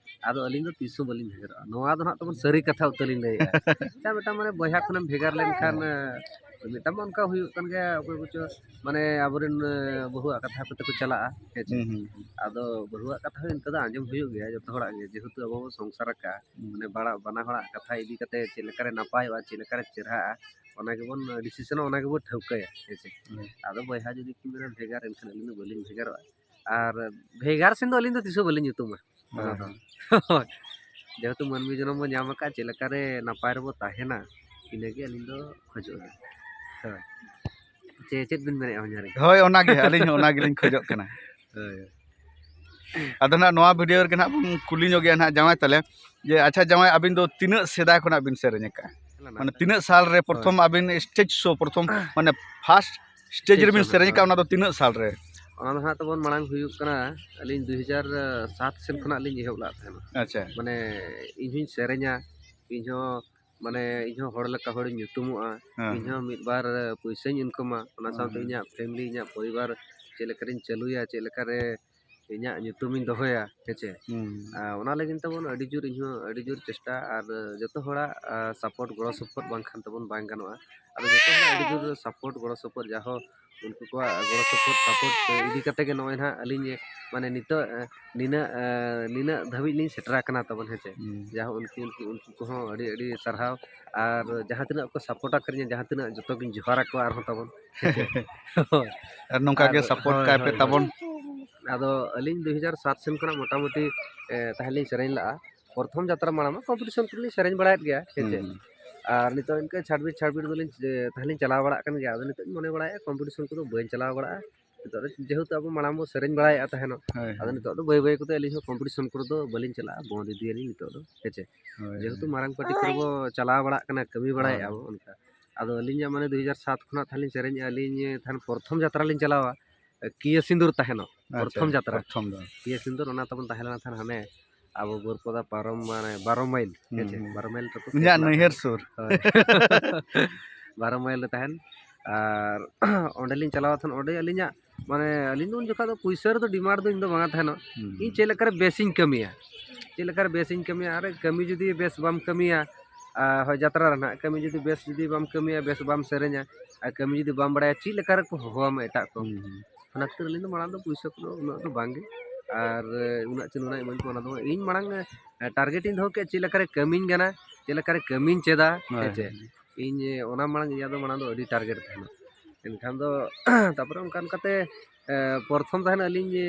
ᱟᱫᱚ ᱟᱹᱞᱤᱧ ᱫᱚ ᱛᱤᱥ ᱦᱚᱸ ᱵᱟᱹᱞᱤᱧ ᱵᱷᱮᱜᱟᱨᱚᱜᱼᱟ᱾ ᱱᱚᱣᱟ ᱫᱚ ᱱᱟᱦᱟᱜ ᱛᱟᱵᱚᱱ ᱥᱟᱹᱨᱤ ᱠᱟᱛᱷᱟ ᱩᱛᱟᱹᱨ ᱞᱤᱧ ᱞᱟᱹᱭᱮᱫᱼᱟ᱾ ᱟᱪᱪᱷᱟ, ᱢᱤᱫᱴᱟᱝ, ᱢᱟᱱᱮ, ᱵᱚᱭᱦᱟ ᱠᱷᱚᱱᱮᱢ ᱵᱷᱮᱜᱟᱨ ᱞᱮᱱᱠᱷᱟᱱ, ᱦᱮᱸ᱾ ᱮ, ᱢᱤᱫᱴᱟᱝ ᱢᱟ ᱚᱱᱠᱟ ᱦᱩᱭᱩᱜ ᱠᱟᱱ ᱜᱮᱭᱟ, ᱚᱠᱚᱭ ᱠᱚᱪᱚ, ᱢᱟᱱᱮ, ᱟᱵᱚᱨᱮᱱ, ᱮ, ᱵᱟᱹᱦᱩᱣᱟᱜ ᱠᱟᱛᱷᱟ ᱠᱚᱛᱮ ᱠᱚ ᱪᱟᱞᱟᱜᱼᱟ, ᱦᱮᱸ ᱪᱮ? ᱦᱩᱸ, ᱦᱩᱸ, ᱦᱩᱸ᱾ ᱟᱫᱚ ᱵᱟᱹᱦᱩᱣᱟᱜ ᱠᱟᱛᱷᱟ ᱦᱚᱸ ᱤᱱᱠᱟᱹ ᱫᱚ ᱟᱸᱡᱚᱢ ᱦᱩᱭᱩᱜ ᱜᱮᱭᱟ, ᱡᱚᱛᱚ ᱦᱚᱲᱟᱜ ᱜᱮ, ᱡᱮᱦᱮᱛᱩ ᱟᱵᱚ ᱵᱚᱱ ᱥᱚᱝᱥᱟᱨ ᱟᱠᱟᱫᱼᱟ᱾ ᱦᱩᱸ᱾ ᱢᱟᱱᱮ, ᱵᱟᱲᱟ-, ᱵᱟᱱᱟ ᱦᱚᱲᱟᱜ ᱠᱟᱛᱷᱟ ᱤᱫᱤ ᱠᱟᱛᱮ ᱪᱮᱫ ᱞᱮᱠᱟᱨᱮ ᱱᱟᱯᱟᱭᱚᱜᱼᱟ, ᱪᱮᱫ ᱞᱮᱠᱟᱨᱮ ᱪᱮᱨᱦᱟᱜᱼᱟ, ᱚᱱᱟ ᱜᱮᱵᱚᱱ ᱰᱤᱥᱤᱥᱚᱱ, ᱚᱱᱟ ᱜᱮᱵᱚᱱ ᱴᱷᱟᱹᱣᱠᱟᱹᱭᱟ, ᱦᱮᱸ ᱪᱮ? ᱦᱩᱸ᱾ ᱟᱫᱚ ᱵᱚᱭᱦᱟ ᱡᱩᱫᱤ ᱠᱤᱱ ᱢᱮᱱᱟ ᱵᱷᱮᱜᱟᱨ, ᱮᱱᱠᱷᱟᱱ ᱟᱹᱞᱤᱧ ᱫᱚ ᱵᱟᱹᱞᱤᱧ ᱵᱷᱮᱜᱟᱨᱚᱜᱼᱟ᱾ ᱟᱨ ᱵᱷᱮᱜᱟᱨ ᱥᱮᱱ ᱫᱚ ᱟᱹᱞᱤᱧ ᱫᱚ ᱛᱤᱥ ᱦᱚᱸ ᱵᱟᱹᱞᱤᱧ ᱧᱩᱛᱩᱢᱟ᱾ ᱦᱮᱸ, ᱚᱱᱟ ᱫᱚ᱾ ᱦᱮᱸ᱾ ᱦᱳᱭ᱾ ᱡᱮᱦᱮᱛᱩ ᱢᱟᱹᱱᱢᱤ ᱡᱚᱱᱚᱢ ᱵᱚᱱ ᱧᱟᱢ ᱟᱠᱟᱫ, ᱪᱮᱫ ᱞᱮᱠᱟᱨᱮ ᱱᱟᱯᱟᱭ ᱨᱮᱵᱚ ᱛᱟᱦᱮᱱᱟ, ᱤᱱᱟᱹᱜᱮ ᱟᱹᱞᱤᱧ ᱫᱚ ᱠᱷᱚᱡᱚᱜ ᱟᱹᱞᱤᱧ᱾ ᱦᱳᱭ᱾ ᱪᱮ ᱪᱮᱫ ᱵᱤᱱ ᱢᱮᱱᱮᱫᱼᱟ, ᱦᱚᱧᱦᱟᱨᱤᱧ? ᱦᱳᱭ, ᱚᱱᱟᱜᱮ, ᱟᱹᱞᱤᱧ ᱦᱚᱸ ᱚᱱᱟ ᱜᱮᱞᱤᱧ ᱠᱷᱚᱡᱚᱜ ᱠᱟᱱᱟ᱾ ᱦᱳᱭ᱾ ᱟᱫᱚ ᱱᱟᱜ ᱱᱚᱣᱟ ᱵᱷᱤᱰᱤᱭᱳ ᱨᱮᱜᱮ ᱱᱟᱜ ᱵᱚᱱ ᱠᱩᱞᱤ ᱧᱚᱜᱮᱭᱟ ᱱᱟᱜ ᱡᱟᱶᱟᱭ ᱛᱟᱞᱮ, ᱡᱮ, ᱟᱪᱪᱷᱟ ᱡᱟᱶᱟᱭ, ᱟᱹᱵᱤᱱ ᱫᱚ ᱛᱤᱱᱟᱹᱜ ᱥᱮᱫᱟᱭ ᱠᱷᱚᱱᱟᱜ ᱵᱤᱱ ᱥᱮᱨᱮᱧ ᱟᱠᱟᱫᱼᱟ? ᱢᱟᱱᱮ ᱛᱤᱱᱟᱹᱜ ᱥᱟᱞ ᱨᱮ ᱯᱨᱚᱛᱷᱚᱢ ᱟᱵᱤᱱ ᱥᱴᱮᱡ ᱥᱳ, ᱯᱨᱚᱛᱷᱚᱢ ᱢᱟᱱᱮ ᱯᱷᱟᱥᱴ ᱥᱴᱮᱡ ᱨᱮᱵᱤᱱ ᱥᱮᱨᱮᱧ ᱟᱠᱟᱫ, ᱚᱱᱟ ᱫᱚ ᱛᱤᱱᱟᱹᱜ ᱥᱟᱞ ᱨᱮ? ᱚᱱᱟ ᱫᱚ ᱦᱟᱸᱜ ᱛᱟᱵᱚᱱ ᱢᱟᱲᱟᱝ ᱦᱩᱭᱩᱜ ᱠᱟᱱᱟ, ᱟᱹᱞᱤᱧ ᱫᱩ ᱦᱟᱡᱟᱨ ᱥᱟᱛ ᱥᱮᱱ ᱠᱷᱚᱱᱟᱜ ᱞᱤᱧ ᱮᱦᱚᱵ ᱞᱟᱜ ᱛᱟᱦᱮᱱᱟ᱾ ᱟᱪᱪᱷᱟ᱾ ᱢᱟᱱᱮ ᱤᱧ ᱦᱚᱧ ᱥᱮᱨᱮᱧᱟ, ᱤᱧ ᱦᱚᱸ ᱢᱟᱱᱮ ᱤᱧ ᱦᱚᱸ ᱦᱚᱲ ᱞᱮᱠᱟ ᱦᱚᱲᱤᱧ ᱧᱩᱛᱩᱢᱚᱜᱼᱟ, ᱦᱮᱸ, ᱤᱧ ᱦᱚᱸ ᱢᱤᱫ ᱵᱟᱨ ᱯᱩᱭᱥᱟᱹᱧ ᱤᱱᱠᱟᱢᱟ, ᱚᱱᱟ ᱦᱮᱸ, ᱥᱟᱶᱛᱮ ᱦᱮᱸ, ᱤᱧᱟᱹᱜ ᱯᱷᱮᱢᱤᱞᱤ, ᱤᱧᱟᱹᱜ ᱯᱚᱨᱤᱵᱟᱨ ᱪᱮᱫ ᱞᱮᱠᱟᱨᱤᱧ ᱪᱟᱹᱞᱩᱭᱟ, ᱪᱮᱫ ᱞᱮᱠᱟᱨᱮ ᱤᱧᱟᱹᱜ ᱧᱩᱛᱩᱢᱤᱧ ᱫᱚᱦᱚᱭᱟ, ᱦᱮᱸ ᱪᱮ? ᱦᱩᱸ᱾ ᱟᱨ ᱚᱱᱟ ᱞᱟᱹᱜᱤᱫ ᱛᱟᱵᱚᱱ ᱟᱹᱰᱤ ᱡᱳᱨ, ᱤᱧ ᱦᱚᱸ ᱟᱹᱰᱤ ᱡᱳᱨ ᱪᱮᱥᱴᱟ ᱟᱨ ᱡᱚᱛᱚ ᱦᱚᱲᱟᱜ, ᱟ, ᱥᱟᱯᱳᱨᱴ, ᱜᱚᱲᱚ ᱥᱚᱯᱚᱦᱚᱫ ᱵᱟᱝᱠᱷᱟᱱ ᱛᱟᱵᱚᱱ ᱵᱟᱝ ᱜᱟᱱᱚᱜᱼᱟ᱾ ᱟᱫᱚ ᱡᱚᱛᱚ ᱦᱚᱲᱟᱜ ᱟᱹᱰᱤ ᱡᱳᱨ ᱥᱟᱯᱳᱨᱴ, ᱜᱚᱲᱚ ᱥᱚᱯᱚᱦᱚᱫ, ᱡᱟᱦᱳ ᱩᱱᱠᱩ ᱠᱚᱣᱟᱜ ᱜᱚᱲᱚ ᱥᱚᱯᱚᱦᱚᱫ, ᱥᱟᱯᱳᱨᱴ ᱤᱫᱤ ᱠᱟᱛᱮ ᱜᱮ ᱱᱚᱜᱼᱚᱭ ᱱᱟᱦᱟᱜ ᱟᱹᱞᱤᱧ ᱢᱟᱱᱮ ᱱᱤᱛᱚᱜ, ᱮ, ᱱᱤᱱᱟᱹᱜ, ᱮ, ᱱᱤᱱᱟᱹᱜ ᱫᱷᱟᱹᱵᱤᱡ ᱞᱤᱧ ᱥᱮᱴᱮᱨ ᱟᱠᱟᱱᱟ ᱛᱟᱵᱚᱱ, ᱦᱮᱸ ᱪᱮ? ᱦᱩᱸ᱾ ᱡᱟᱦᱳ ᱩᱱᱠᱩ, ᱩᱱᱠᱩ, ᱩᱱᱠᱩ ᱠᱚᱦᱚᱸ ᱟᱹᱰᱤ, ᱟᱹᱰᱤ ᱥᱟᱨᱦᱟᱣ᱾ ᱟᱨ ᱡᱟᱦᱟᱸ ᱛᱤᱱᱟᱹᱜ ᱠᱚ ᱥᱟᱯᱳᱨᱴ ᱟᱠᱟᱫᱤᱧᱟ, ᱡᱟᱦᱟᱸ ᱛᱤᱱᱟᱹᱜ, ᱡᱚᱛᱚ ᱜᱤᱧ ᱡᱚᱦᱟᱨ ᱟᱠᱚᱣᱟ ᱟᱨᱦᱚᱸ ᱛᱟᱵᱚᱱ, ᱦᱮᱸ ᱪᱮ? ᱟᱨ ᱱᱚᱝᱠᱟ ᱜᱮ ᱟᱨ ᱥᱟᱯᱳᱨᱴ ᱦᱳᱭ, ᱠᱟᱭ ᱯᱮ ᱦᱳᱭ, ᱛᱟᱵᱚᱱ᱾ ᱦᱳᱭ᱾ ᱟᱫᱚ ᱟᱹᱞᱤᱧ ᱫᱩ ᱦᱟᱡᱟᱨ ᱥᱟᱛ ᱥᱮᱱ ᱠᱷᱚᱱᱟᱜ ᱢᱚᱴᱟᱢᱩᱴᱤ, ᱮ, ᱛᱟᱦᱮᱸ ᱞᱤᱧ ᱥᱮᱨᱮᱧ ᱞᱟᱜᱼᱟ᱾ ᱯᱨᱚᱛᱷᱚᱢ ᱡᱟᱛᱨᱟ ᱢᱟᱲᱟᱝ ᱢᱟ ᱠᱚᱢᱯᱤᱴᱤᱥᱚᱱ ᱠᱚᱨᱮ ᱞᱤᱧ ᱥᱮᱨᱮᱧ ᱵᱟᱲᱟᱭᱮᱫ ᱜᱮᱭᱟ, ᱦᱮᱸ ᱪᱮ? ᱦᱩᱸ, ᱦᱩᱸ᱾ ᱟᱨ ᱱᱤᱛᱚᱜ ᱤᱱᱠᱟᱹ ᱪᱷᱟᱲᱵᱤᱴ ᱪᱷᱟᱲᱵᱤᱴ ᱫᱚᱞᱤᱧ, ᱮ, ᱛᱟᱦᱮᱸ ᱞᱤᱧ ᱪᱟᱞᱟᱣ ᱵᱟᱲᱟᱜ ᱠᱟᱱ ᱜᱮᱭᱟ᱾ ᱟᱫᱚ ᱱᱤᱛᱚᱜ ᱤᱧ ᱢᱚᱱᱮ ᱵᱟᱲᱟᱭᱮᱫᱼᱟ ᱠᱚᱢᱯᱤᱴᱤᱥᱚᱱ ᱠᱚᱫᱚ ᱵᱟᱹᱧ ᱪᱟᱞᱟᱣ ᱵᱟᱲᱟᱜᱼᱟ᱾ ᱱᱤᱛᱚᱜ ᱫᱚ ᱡᱮᱦᱮᱛᱩ ᱟᱵᱚ ᱢᱟᱲᱟᱝ ᱵᱚ ᱥᱮᱨᱮᱧ ᱵᱟᱲᱟᱭᱮᱫᱼᱟ ᱛᱟᱦᱮᱱᱚᱜ, ᱦᱳᱭ, ᱟᱫᱚ ᱦᱳᱭ᱾ ᱱᱤᱛᱚᱜ ᱫᱚ ᱵᱟᱹᱭ ᱵᱟᱹᱭ ᱠᱚᱛᱮ ᱟᱹᱞᱤᱧ ᱦᱚᱸ ᱠᱚᱢᱯᱤᱴᱤᱥᱚᱱ ᱠᱚᱨᱮ ᱫᱚ ᱵᱟᱹᱞᱤᱧ ᱪᱟᱞᱟᱜᱼᱟ, ᱵᱚᱱᱫ ᱤᱫᱤᱭᱟᱞᱤᱧ ᱱᱤᱛᱚᱜ ᱫᱚ, ᱦᱮᱸ ᱪᱮ? ᱦᱳᱭ, ᱡᱮᱦᱮᱛᱩ ᱦᱳᱭ᱾ ᱢᱟᱨᱟᱝ ᱯᱟᱹᱴᱤ ᱠᱚᱨᱮ ᱵᱚ ᱪᱟᱞᱟᱣ ᱵᱟᱲᱟᱜ ᱠᱟᱱᱟ, ᱠᱟᱹᱢᱤ ᱵᱟᱲᱟᱭᱮᱫᱼᱟ ᱦᱳᱭ᱾ ᱵᱚ ᱚᱱᱠᱟ᱾ ᱟᱫᱚ ᱟᱹᱞᱤᱧᱟᱜ ᱢᱟᱱᱮ ᱫᱩ ᱦᱟᱡᱟᱨ ᱥᱟᱛ ᱠᱷᱚᱱᱟᱜ ᱛᱟᱦᱮᱸ ᱞᱤᱧ ᱥᱮᱨᱮᱧᱮᱫᱼᱟ, ᱟᱹᱞᱤᱧ ᱛᱟᱦᱮᱱ ᱯᱨᱚᱛᱷᱚᱢ ᱡᱟᱛᱨᱟ ᱞᱤᱧ ᱪᱟᱞᱟᱣᱟ, ᱠᱤᱭᱟᱹ ᱥᱤᱸᱫᱩᱨ ᱛᱟᱦᱮᱱᱚᱜ, ᱟᱪᱪᱷᱟ, ᱯᱨᱚᱛᱷᱚᱢ ᱡᱟᱛᱨᱟ᱾ ᱯᱨᱚᱛᱷᱚᱢ ᱫᱚ᱾ ᱠᱤᱭᱟᱹ ᱥᱤᱸᱫᱩᱨ ᱚᱱᱟ ᱛᱟᱵᱚᱱ ᱛᱟᱦᱮᱸ ᱞᱮᱱᱟ ᱛᱟᱦᱮᱱ ᱦᱟᱱᱮ ᱟᱵᱚ ᱵᱟᱹᱨᱯᱟᱫᱟ ᱯᱟᱨᱚᱢ, ᱢᱟᱱᱮ ᱵᱟᱨᱚ ᱢᱟᱭᱤᱞ, ᱦᱩᱸ, ᱦᱮᱸ ᱪᱮ? ᱦᱩᱸ᱾ ᱵᱟᱨᱚ ᱢᱟᱭᱤᱞ ᱨᱮᱠᱚ ᱤᱧᱟᱹᱜ ᱠᱷᱮᱞᱟ ᱱᱟᱹᱭᱦᱟᱹᱨ ᱛᱟᱦᱮᱱ᱾ ᱥᱩᱨ᱾ ᱦᱳᱭ᱾ ᱵᱟᱨᱚ ᱢᱟᱭᱤᱞ ᱨᱮ ᱛᱟᱦᱮᱱ᱾ ᱟᱨ ᱚᱸᱰᱮᱞᱤᱧ ᱪᱟᱞᱟᱣ ᱛᱟᱦᱮᱱ, ᱚᱸᱰᱮ ᱟᱹᱞᱤᱧᱟᱜ ᱢᱟᱱᱮ ᱟᱹᱞᱤᱧ ᱫᱚ ᱩᱱ ᱡᱚᱠᱷᱟᱡ ᱫᱚ ᱯᱩᱭᱥᱟᱹ ᱨᱮᱫᱚ ᱰᱤᱢᱟᱱᱰ ᱫᱚ ᱤᱧ ᱫᱚ ᱵᱟᱝᱟ ᱛᱟᱦᱮᱱᱚᱜ᱾ ᱦᱩᱸ᱾ ᱤᱧ ᱪᱮᱫ ᱞᱮᱠᱟᱨᱮ ᱵᱮᱥᱤᱧ ᱠᱟᱹᱢᱤᱭᱟ, ᱪᱮᱫ ᱞᱮᱠᱟᱨᱮ ᱵᱮᱥᱤᱧ ᱠᱟᱹᱢᱤᱭᱟ᱾ ᱟᱨ ᱠᱟᱹᱢᱤ ᱡᱩᱫᱤ ᱵᱮᱥ ᱵᱟᱢ ᱠᱟᱹᱢᱤᱭᱟ, ᱟᱨ ᱦᱳᱭ ᱡᱟᱛᱨᱟ ᱨᱮ ᱱᱟᱦᱟᱜ ᱠᱟᱹᱢᱤ ᱡᱩᱫᱤ ᱵᱮᱥ ᱡᱩᱫᱤ ᱵᱟᱢ ᱠᱟᱹᱢᱤᱭᱟ, ᱵᱮᱥ ᱵᱟᱢ ᱥᱮᱨᱮᱧᱟ, ᱟᱨ ᱠᱟᱹᱢᱤ ᱡᱩᱫᱤ ᱵᱟᱢ ᱵᱟᱲᱟᱭᱟ, ᱪᱮᱫ ᱞᱮᱠᱟ ᱨᱮᱠᱚ ᱦᱚᱦᱚᱣᱟᱢᱟ ᱮᱴᱟᱜ ᱠᱚ? ᱦᱩᱸ, ᱦᱩᱸ᱾ ᱚᱱᱟ ᱠᱷᱟᱹᱛᱤᱨ ᱟᱹᱞᱤᱧ ᱫᱚ ᱢᱟᱲᱟᱝ ᱫᱚ ᱯᱩᱭᱥᱟᱹ ᱠᱚᱫᱚ ᱩᱱᱟᱹᱜ ᱫᱚ ᱵᱟᱝᱜᱮ, ᱟᱨ ᱩᱱᱟᱹᱜ ᱪᱮ ᱱᱩᱱᱟᱹᱜ ᱤᱢᱟᱹᱧ ᱯᱮ, ᱚᱱᱟ ᱫᱚ ᱵᱟᱝ᱾ ᱤᱧ ᱢᱟᱲᱟᱝ, ᱮ, ᱴᱟᱨᱜᱮᱴ ᱤᱧ ᱫᱚᱦᱚ ᱠᱮᱫᱼᱟ ᱪᱮᱫ ᱞᱮᱠᱟᱨᱮ ᱠᱟᱹᱢᱤᱧ ᱜᱟᱱᱟ, ᱪᱮᱫ ᱞᱮᱠᱟᱨᱮ ᱠᱟᱹᱢᱤᱧ ᱪᱮᱫᱟ, ᱦᱳᱭ, ᱦᱮᱸ ᱪᱮ? ᱦᱳᱭ᱾ ᱤᱧ, ᱮ, ᱚᱱᱟ ᱢᱟᱲᱟᱝ ᱤᱧᱟᱹᱜ ᱫᱚ ᱢᱟᱲᱟᱝ ᱫᱚ ᱟᱹᱰᱤ ᱴᱟᱨᱜᱮᱴ ᱛᱟᱦᱮᱱᱟ᱾ ᱮᱱᱠᱷᱟᱱ ᱫᱚ ᱛᱟᱨᱯᱚᱨᱮ ᱚᱱᱠᱟ ᱚᱱᱠᱟᱛᱮ, ᱮ, ᱯᱨᱚᱛᱷᱚᱢ ᱛᱟᱦᱮᱱ ᱟᱹᱞᱤᱧ, ᱮ,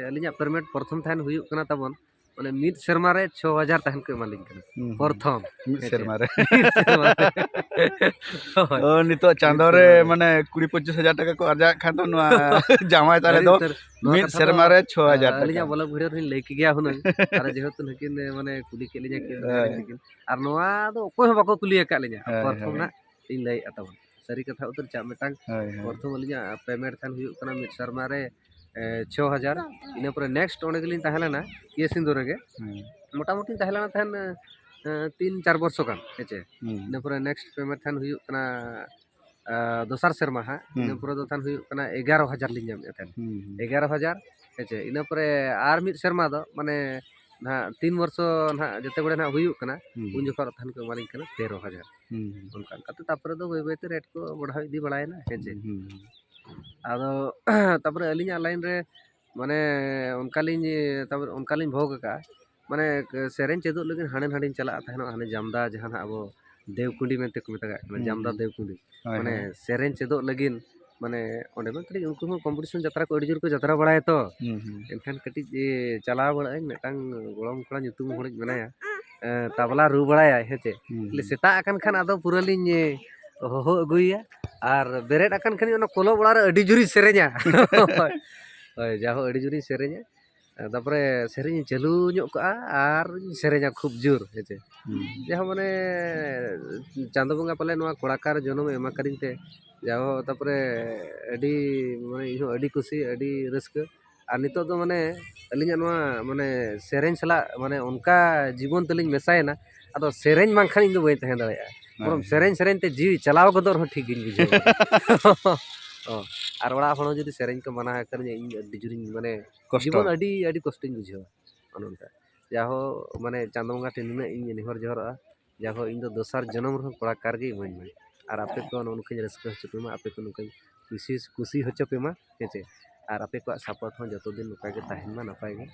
ᱟᱹᱞᱤᱧᱟᱜ ᱯᱮᱢᱮᱱᱴ ᱯᱨᱚᱛᱷᱚᱢ ᱛᱟᱦᱮᱱ ᱦᱩᱭᱩᱜ ᱠᱟᱱᱟ ᱛᱟᱵᱚᱱ ᱢᱟᱱᱮ ᱢᱤᱫ ᱥᱮᱨᱢᱟ ᱨᱮ ᱪᱷᱚ ᱦᱟᱡᱟᱨ ᱛᱟᱦᱮᱱ ᱠᱚ ᱮᱢᱟᱞᱤᱧ ᱠᱟᱱᱟ᱾ ᱦᱩᱸ, ᱦᱩᱸ᱾ ᱯᱨᱚᱛᱷᱚᱢ᱾ ᱢᱤᱫ ᱦᱮᱸ ᱥᱮ? ᱥᱮᱨᱢᱟ ᱨᱮ᱾ ᱢᱤᱫ ᱥᱮᱨᱢᱟ ᱨᱮ᱾ ᱦᱳᱭ᱾ ᱚ, ᱱᱤᱛᱚᱜ ᱪᱟᱸᱫᱚ ᱢᱤᱫ ᱨᱮ ᱥᱮᱨᱢᱟ ᱨᱮ᱾ ᱢᱟᱱᱮ ᱠᱩᱲᱤ ᱯᱚᱸᱪᱤᱥ ᱦᱟᱡᱟᱨ ᱴᱟᱠᱟ ᱠᱚ ᱟᱨᱡᱟᱣᱮᱫ ᱠᱷᱟᱱ ᱫᱚ ᱱᱚᱣᱟ ᱡᱟᱶᱟᱭ ᱛᱟᱞᱮ ᱟᱹᱰᱤ ᱫᱚ ᱩᱛᱟᱹᱨ᱾ ᱱᱚᱣᱟ ᱢᱤᱫ ᱠᱟᱛᱷᱟ ᱥᱮᱨᱢᱟ ᱫᱚ, ᱨᱮ ᱪᱷᱚ ᱦᱟᱡᱟᱨ ᱟᱹᱞᱤᱧᱟᱜ ᱴᱟᱠᱟ᱾ ᱵᱚᱞᱚᱜ ᱵᱷᱤᱰᱤᱭᱳ ᱨᱮᱞᱤᱧ ᱞᱟᱹᱭ ᱠᱮᱜᱮᱭᱟ ᱦᱩᱱᱟᱹᱝ᱾ ᱟᱨ ᱡᱮᱦᱮᱛᱩ ᱱᱩᱠᱤᱱ ᱢᱟᱱᱮ ᱠᱩᱞᱤ ᱠᱮᱫ ᱞᱤᱧᱟ ᱠᱤᱱ, ᱦᱳᱭ᱾ ᱱᱩᱠᱤᱱ᱾ ᱟᱨ ᱱᱚᱣᱟ ᱫᱚ ᱚᱠᱚᱭ ᱦᱚᱸ ᱵᱟᱠᱚ ᱠᱩᱞᱤ ᱟᱠᱟᱫ ᱞᱤᱧᱟ᱾ ᱦᱳᱭ, ᱯᱨᱚᱛᱷᱚᱢ ᱦᱳᱭ᱾ ᱱᱟᱜ ᱤᱧ ᱞᱟᱹᱭᱮᱫᱼᱟ ᱛᱟᱵᱚᱱ᱾ ᱥᱟᱹᱨᱤ ᱠᱟᱛᱷᱟ ᱩᱛᱟᱹᱨ ᱪᱟᱜ ᱢᱤᱫᱴᱟᱝ ᱦᱳᱭ, ᱦᱳᱭ᱾ ᱯᱨᱚᱛᱷᱚᱢ ᱟᱹᱞᱤᱧᱟᱜ ᱯᱮᱢᱮᱱᱴ ᱛᱟᱦᱮᱱ ᱦᱩᱭᱩᱜ ᱠᱟᱱᱟ ᱢᱤᱫ ᱥᱮᱨᱢᱟ ᱨᱮ, ᱮ, ᱪᱷᱚ ᱦᱟᱡᱟᱨ᱾ ᱤᱱᱟᱹ ᱯᱚᱨᱮ ᱱᱮᱠᱥᱴ ᱚᱸᱰᱮ ᱜᱮᱞᱤᱧ ᱛᱟᱦᱮᱸ ᱞᱮᱱᱟ ᱠᱮ ᱥᱤᱸᱫᱩᱨ ᱨᱮᱜᱮ᱾ ᱦᱩᱸ᱾ ᱢᱚᱴᱟᱢᱩᱴᱤᱧ ᱛᱟᱦᱮᱸ ᱞᱮᱱᱟ ᱛᱟᱦᱮᱱ, ᱮ, ᱛᱤᱱ ᱪᱟᱨ ᱵᱚᱨᱥᱚ ᱜᱟᱱ, ᱦᱮᱸ ᱪᱮ? ᱦᱩᱸ᱾ ᱤᱱᱟᱹ ᱯᱚᱨᱮ ᱱᱮᱠᱥᱴ ᱯᱮᱢᱮᱱᱴ ᱛᱟᱦᱮᱱ ᱦᱩᱭᱩᱜ ᱠᱟᱱᱟ, ᱟ, ᱫᱚᱥᱟᱨ ᱥᱮᱨᱢᱟ ᱦᱟᱸᱜ᱾ ᱤᱱᱟᱹ ᱦᱩᱸ᱾ ᱯᱚᱨᱮ ᱫᱚ ᱛᱟᱦᱮᱱ ᱦᱩᱭᱩᱜ ᱠᱟᱱᱟ ᱮᱜᱟᱨᱚ ᱦᱟᱡᱟᱨ ᱞᱤᱧ ᱧᱟᱢᱮᱫ ᱛᱟᱦᱮᱱ᱾ ᱦᱩᱸ, ᱦᱩᱸ᱾ ᱮᱜᱟᱨᱚ ᱦᱟᱡᱟᱨ, ᱦᱮᱸ ᱪᱮ? ᱤᱱᱟᱹ ᱯᱚᱨᱮ ᱟᱨ ᱢᱤᱫ ᱥᱮᱨᱢᱟ ᱫᱚ ᱢᱟᱱᱮ ᱱᱟᱦᱟᱜ ᱛᱤᱱ ᱵᱚᱨᱥᱚ ᱱᱟᱦᱟᱜ ᱡᱮᱛᱮ ᱵᱮᱲᱮ ᱱᱟᱦᱟᱜ ᱦᱩᱭᱩᱜ ᱠᱟᱱᱟ, ᱦᱩᱸ᱾ ᱩᱱ ᱡᱚᱠᱷᱚᱱ ᱛᱟᱦᱮᱱ ᱠᱚ ᱮᱢᱟᱞᱤᱧ ᱠᱟᱱᱟ ᱛᱮᱨᱚ ᱦᱟᱡᱟᱨ᱾ ᱦᱩᱸ, ᱦᱩᱸ᱾ ᱚᱱᱠᱟ ᱚᱱᱠᱟᱛᱮ ᱛᱟᱨᱯᱚᱨᱮ ᱫᱚ ᱵᱟᱹᱭ ᱵᱟᱹᱭᱛᱮ ᱨᱮᱴ ᱠᱚ ᱵᱟᱲᱦᱟᱣ ᱤᱫᱤ ᱵᱟᱲᱟᱭᱮᱱᱟ, ᱦᱮᱸ ᱪᱮ? ᱦᱩᱸ, ᱦᱩᱸ, ᱦᱩᱸ᱾ ᱟᱫᱚ ᱛᱟᱨᱯᱚᱨᱮ ᱟᱹᱞᱤᱧᱟᱜ ᱞᱟᱭᱤᱱ ᱨᱮ ᱢᱟᱱᱮ ᱚᱱᱠᱟᱞᱤᱧ, ᱛᱟᱨᱯᱚᱨᱮ ᱚᱱᱠᱟᱞᱤᱧ ᱵᱷᱳᱜᱽ ᱟᱠᱟᱫᱼᱟ, ᱢᱟᱱᱮ ᱥᱮᱨᱮᱧ ᱪᱮᱫᱚᱜ ᱞᱟᱹᱜᱤᱫ ᱦᱟᱸᱰᱮ ᱱᱟᱸᱰᱮᱧ ᱪᱟᱞᱟᱜ ᱛᱟᱦᱮᱱᱚᱜ, ᱦᱟᱱᱮ ᱡᱟᱢᱫᱟ ᱡᱟᱦᱟᱸ ᱱᱟᱜ ᱟᱵᱚ ᱫᱮᱣᱠᱩᱸᱰᱤ ᱢᱮᱱᱛᱮ ᱠᱚ ᱢᱮᱛᱟᱜᱟᱜ ᱠᱟᱱᱟ, ᱦᱩᱸ, ᱡᱟᱢᱫᱟ ᱦᱩᱸ᱾ ᱫᱮᱣᱠᱩᱸᱰᱤ᱾ ᱦᱳᱭ, ᱢᱟᱱᱮ ᱦᱳᱭ᱾ ᱥᱮᱨᱮᱧ ᱪᱮᱫᱚᱜ ᱞᱟᱹᱜᱤᱫ ᱢᱟᱱᱮ ᱚᱸᱰᱮ ᱢᱟ ᱠᱟᱹᱴᱤᱡ ᱩᱱᱠᱩ ᱦᱚᱸ ᱠᱚᱢᱯᱤᱴᱤᱥᱚᱱ ᱡᱟᱛᱨᱟ ᱠᱚ ᱟᱹᱰᱤ ᱡᱳᱨ ᱠᱚ ᱡᱟᱛᱨᱟ ᱵᱟᱲᱟᱭᱟ ᱛᱚ᱾ ᱦᱩᱸ, ᱦᱩᱸ᱾ ᱮᱱᱠᱷᱟᱱ ᱠᱟᱹᱴᱤᱡ, ᱮ, ᱪᱟᱞᱟᱣ ᱵᱟᱲᱟᱜ ᱟᱹᱧ, ᱢᱤᱫᱴᱟᱝ ᱜᱚᱲᱚᱢ ᱠᱚᱲᱟ ᱧᱩᱛᱩᱢ ᱦᱚᱲᱤᱡ ᱢᱮᱱᱟᱭᱟ, ᱮ, ᱛᱟᱵᱞᱟ ᱨᱩ ᱵᱟᱲᱟᱭᱟᱭ, ᱦᱮᱸ ᱪᱮ? ᱦᱩᱸ, ᱛᱟᱦᱞᱮ ᱦᱩᱸ᱾ ᱥᱮᱛᱟᱜ ᱟᱠᱟᱱ ᱠᱷᱟᱱ ᱟᱫᱚ ᱯᱩᱨᱟᱹ ᱞᱤᱧ, ᱮ, ᱦᱚᱦᱚ ᱟᱹᱜᱩᱭᱮᱭᱟ᱾ ᱟᱨ ᱵᱮᱨᱮᱫ ᱟᱠᱟᱱ ᱠᱷᱟᱱ ᱚᱱᱟ ᱠᱚᱞᱚᱵ ᱚᱲᱟᱜ ᱨᱮ ᱟᱹᱰᱤ ᱡᱳᱨᱤᱧ ᱥᱮᱨᱮᱧᱟ᱾ ᱦᱳᱭ, ᱡᱟᱦᱳ ᱟᱹᱰᱤ ᱡᱳᱨᱤᱧ ᱥᱮᱨᱮᱧᱟ᱾ ᱛᱟᱯᱚᱨᱮ ᱥᱮᱨᱮᱧ ᱤᱧ ᱪᱟᱹᱞᱩ ᱧᱚᱜ ᱠᱟᱜᱼᱟ ᱟᱨ ᱤᱧ ᱥᱮᱨᱮᱧᱟ ᱠᱷᱩᱵ ᱡᱳᱨ, ᱦᱮᱸ ᱪᱮ? ᱦᱩᱸ᱾ ᱡᱟᱦᱳ ᱢᱟᱱᱮ ᱪᱟᱸᱫᱳ ᱵᱚᱸᱜᱟ ᱯᱟᱞᱮ ᱱᱚᱣᱟ ᱠᱚᱲᱟᱠᱟᱨ ᱡᱚᱱᱚᱢ ᱮ ᱮᱢᱟ ᱠᱟᱫᱤᱧ ᱛᱮ, ᱡᱟᱦᱳ ᱛᱟᱯᱚᱨᱮ ᱟᱹᱰᱤ ᱢᱟᱱᱮ ᱤᱧᱦᱚᱸ ᱟᱹᱰᱤ ᱠᱩᱥᱤ, ᱟᱹᱰᱤ ᱨᱟᱹᱥᱠᱟᱹ᱾ ᱟᱨ ᱱᱤᱛᱚᱜ ᱫᱚ ᱢᱟᱱᱮ ᱟᱹᱞᱤᱧᱟᱜ ᱱᱚᱣᱟ ᱢᱟᱱᱮ ᱥᱮᱨᱮᱧ ᱥᱟᱞᱟᱜ ᱢᱟᱱᱮ ᱚᱱᱠᱟ ᱡᱤᱵᱚᱱ ᱛᱟᱹᱞᱤᱧ ᱢᱮᱥᱟᱭᱮᱱᱟ, ᱟᱫᱚ ᱥᱮᱨᱮᱧ ᱵᱟᱝᱠᱷᱟᱱ ᱤᱧ ᱫᱚ ᱵᱟᱹᱧ ᱛᱟᱦᱮᱸ ᱫᱟᱲᱮᱭᱟᱜᱼᱟ᱾ ᱵᱚᱨᱚᱝ ᱦᱳᱭ᱾ ᱥᱮᱨᱮᱧ ᱥᱮᱨᱮᱧ ᱛᱮ ᱡᱤᱣᱤ ᱪᱟᱞᱟᱣ ᱜᱚᱫᱚᱜ ᱨᱮᱦᱚᱸ ᱴᱷᱤᱠ ᱜᱤᱧ ᱵᱩᱡᱷᱟᱹᱣᱟ᱾ ᱚ, ᱟᱨ ᱚᱲᱟᱜ ᱦᱚᱲ ᱦᱚᱸ ᱡᱩᱫᱤ ᱥᱮᱨᱮᱧ ᱠᱚ ᱢᱟᱱᱟ ᱟᱠᱟᱫᱤᱧᱟ, ᱤᱧ ᱟᱹᱰᱤ ᱡᱳᱨᱤᱧ ᱢᱟᱱᱮ ᱠᱚᱥᱴᱚ᱾ ᱡᱤᱵᱚᱱ ᱟᱹᱰᱤ, ᱟᱹᱰᱤ ᱠᱚᱥᱴᱚᱧ ᱵᱩᱡᱷᱟᱹᱣᱟ᱾ ᱚᱱᱮ ᱚᱱᱠᱟ᱾ ᱡᱟᱦᱳ, ᱢᱟᱱᱮ ᱪᱟᱸᱫᱳ ᱵᱚᱸᱜᱟ ᱴᱷᱮᱱ ᱱᱩᱱᱟᱹᱜ ᱤᱧ ᱱᱮᱦᱚᱨ ᱡᱚᱦᱟᱨᱚᱜᱼᱟ, ᱡᱟᱦᱳ ᱤᱧ ᱫᱚ ᱫᱚᱥᱟᱨ ᱡᱚᱱᱚᱢ ᱨᱮᱦᱚᱸ ᱠᱚᱲᱟᱠᱟᱨ ᱜᱮ ᱤᱢᱟᱹᱧ ᱢᱮ᱾ ᱟᱨ ᱟᱯᱮ ᱠᱚ ᱱᱚᱜᱼᱚ ᱱᱚᱝᱠᱟᱧ ᱨᱟᱹᱥᱠᱟᱹ ᱦᱚᱪᱚ ᱯᱮ ᱢᱟ, ᱟᱯᱮ ᱠᱚ ᱱᱚᱝᱠᱟᱧ ᱠᱩᱥᱤ, ᱠᱩᱥᱤ ᱦᱚᱪᱚ ᱯᱮ ᱢᱟ, ᱦᱮᱸ ᱪᱮ? ᱟᱨ ᱟᱯᱮ ᱠᱚᱣᱟᱜ ᱥᱟᱯᱳᱨᱴ ᱦᱚᱸ ᱡᱚᱛᱚ ᱫᱤᱱ ᱱᱚᱝᱠᱟ ᱜᱮ ᱛᱟᱦᱮᱱ ᱢᱟ ᱱᱟᱯᱟᱭ ᱜᱮ᱾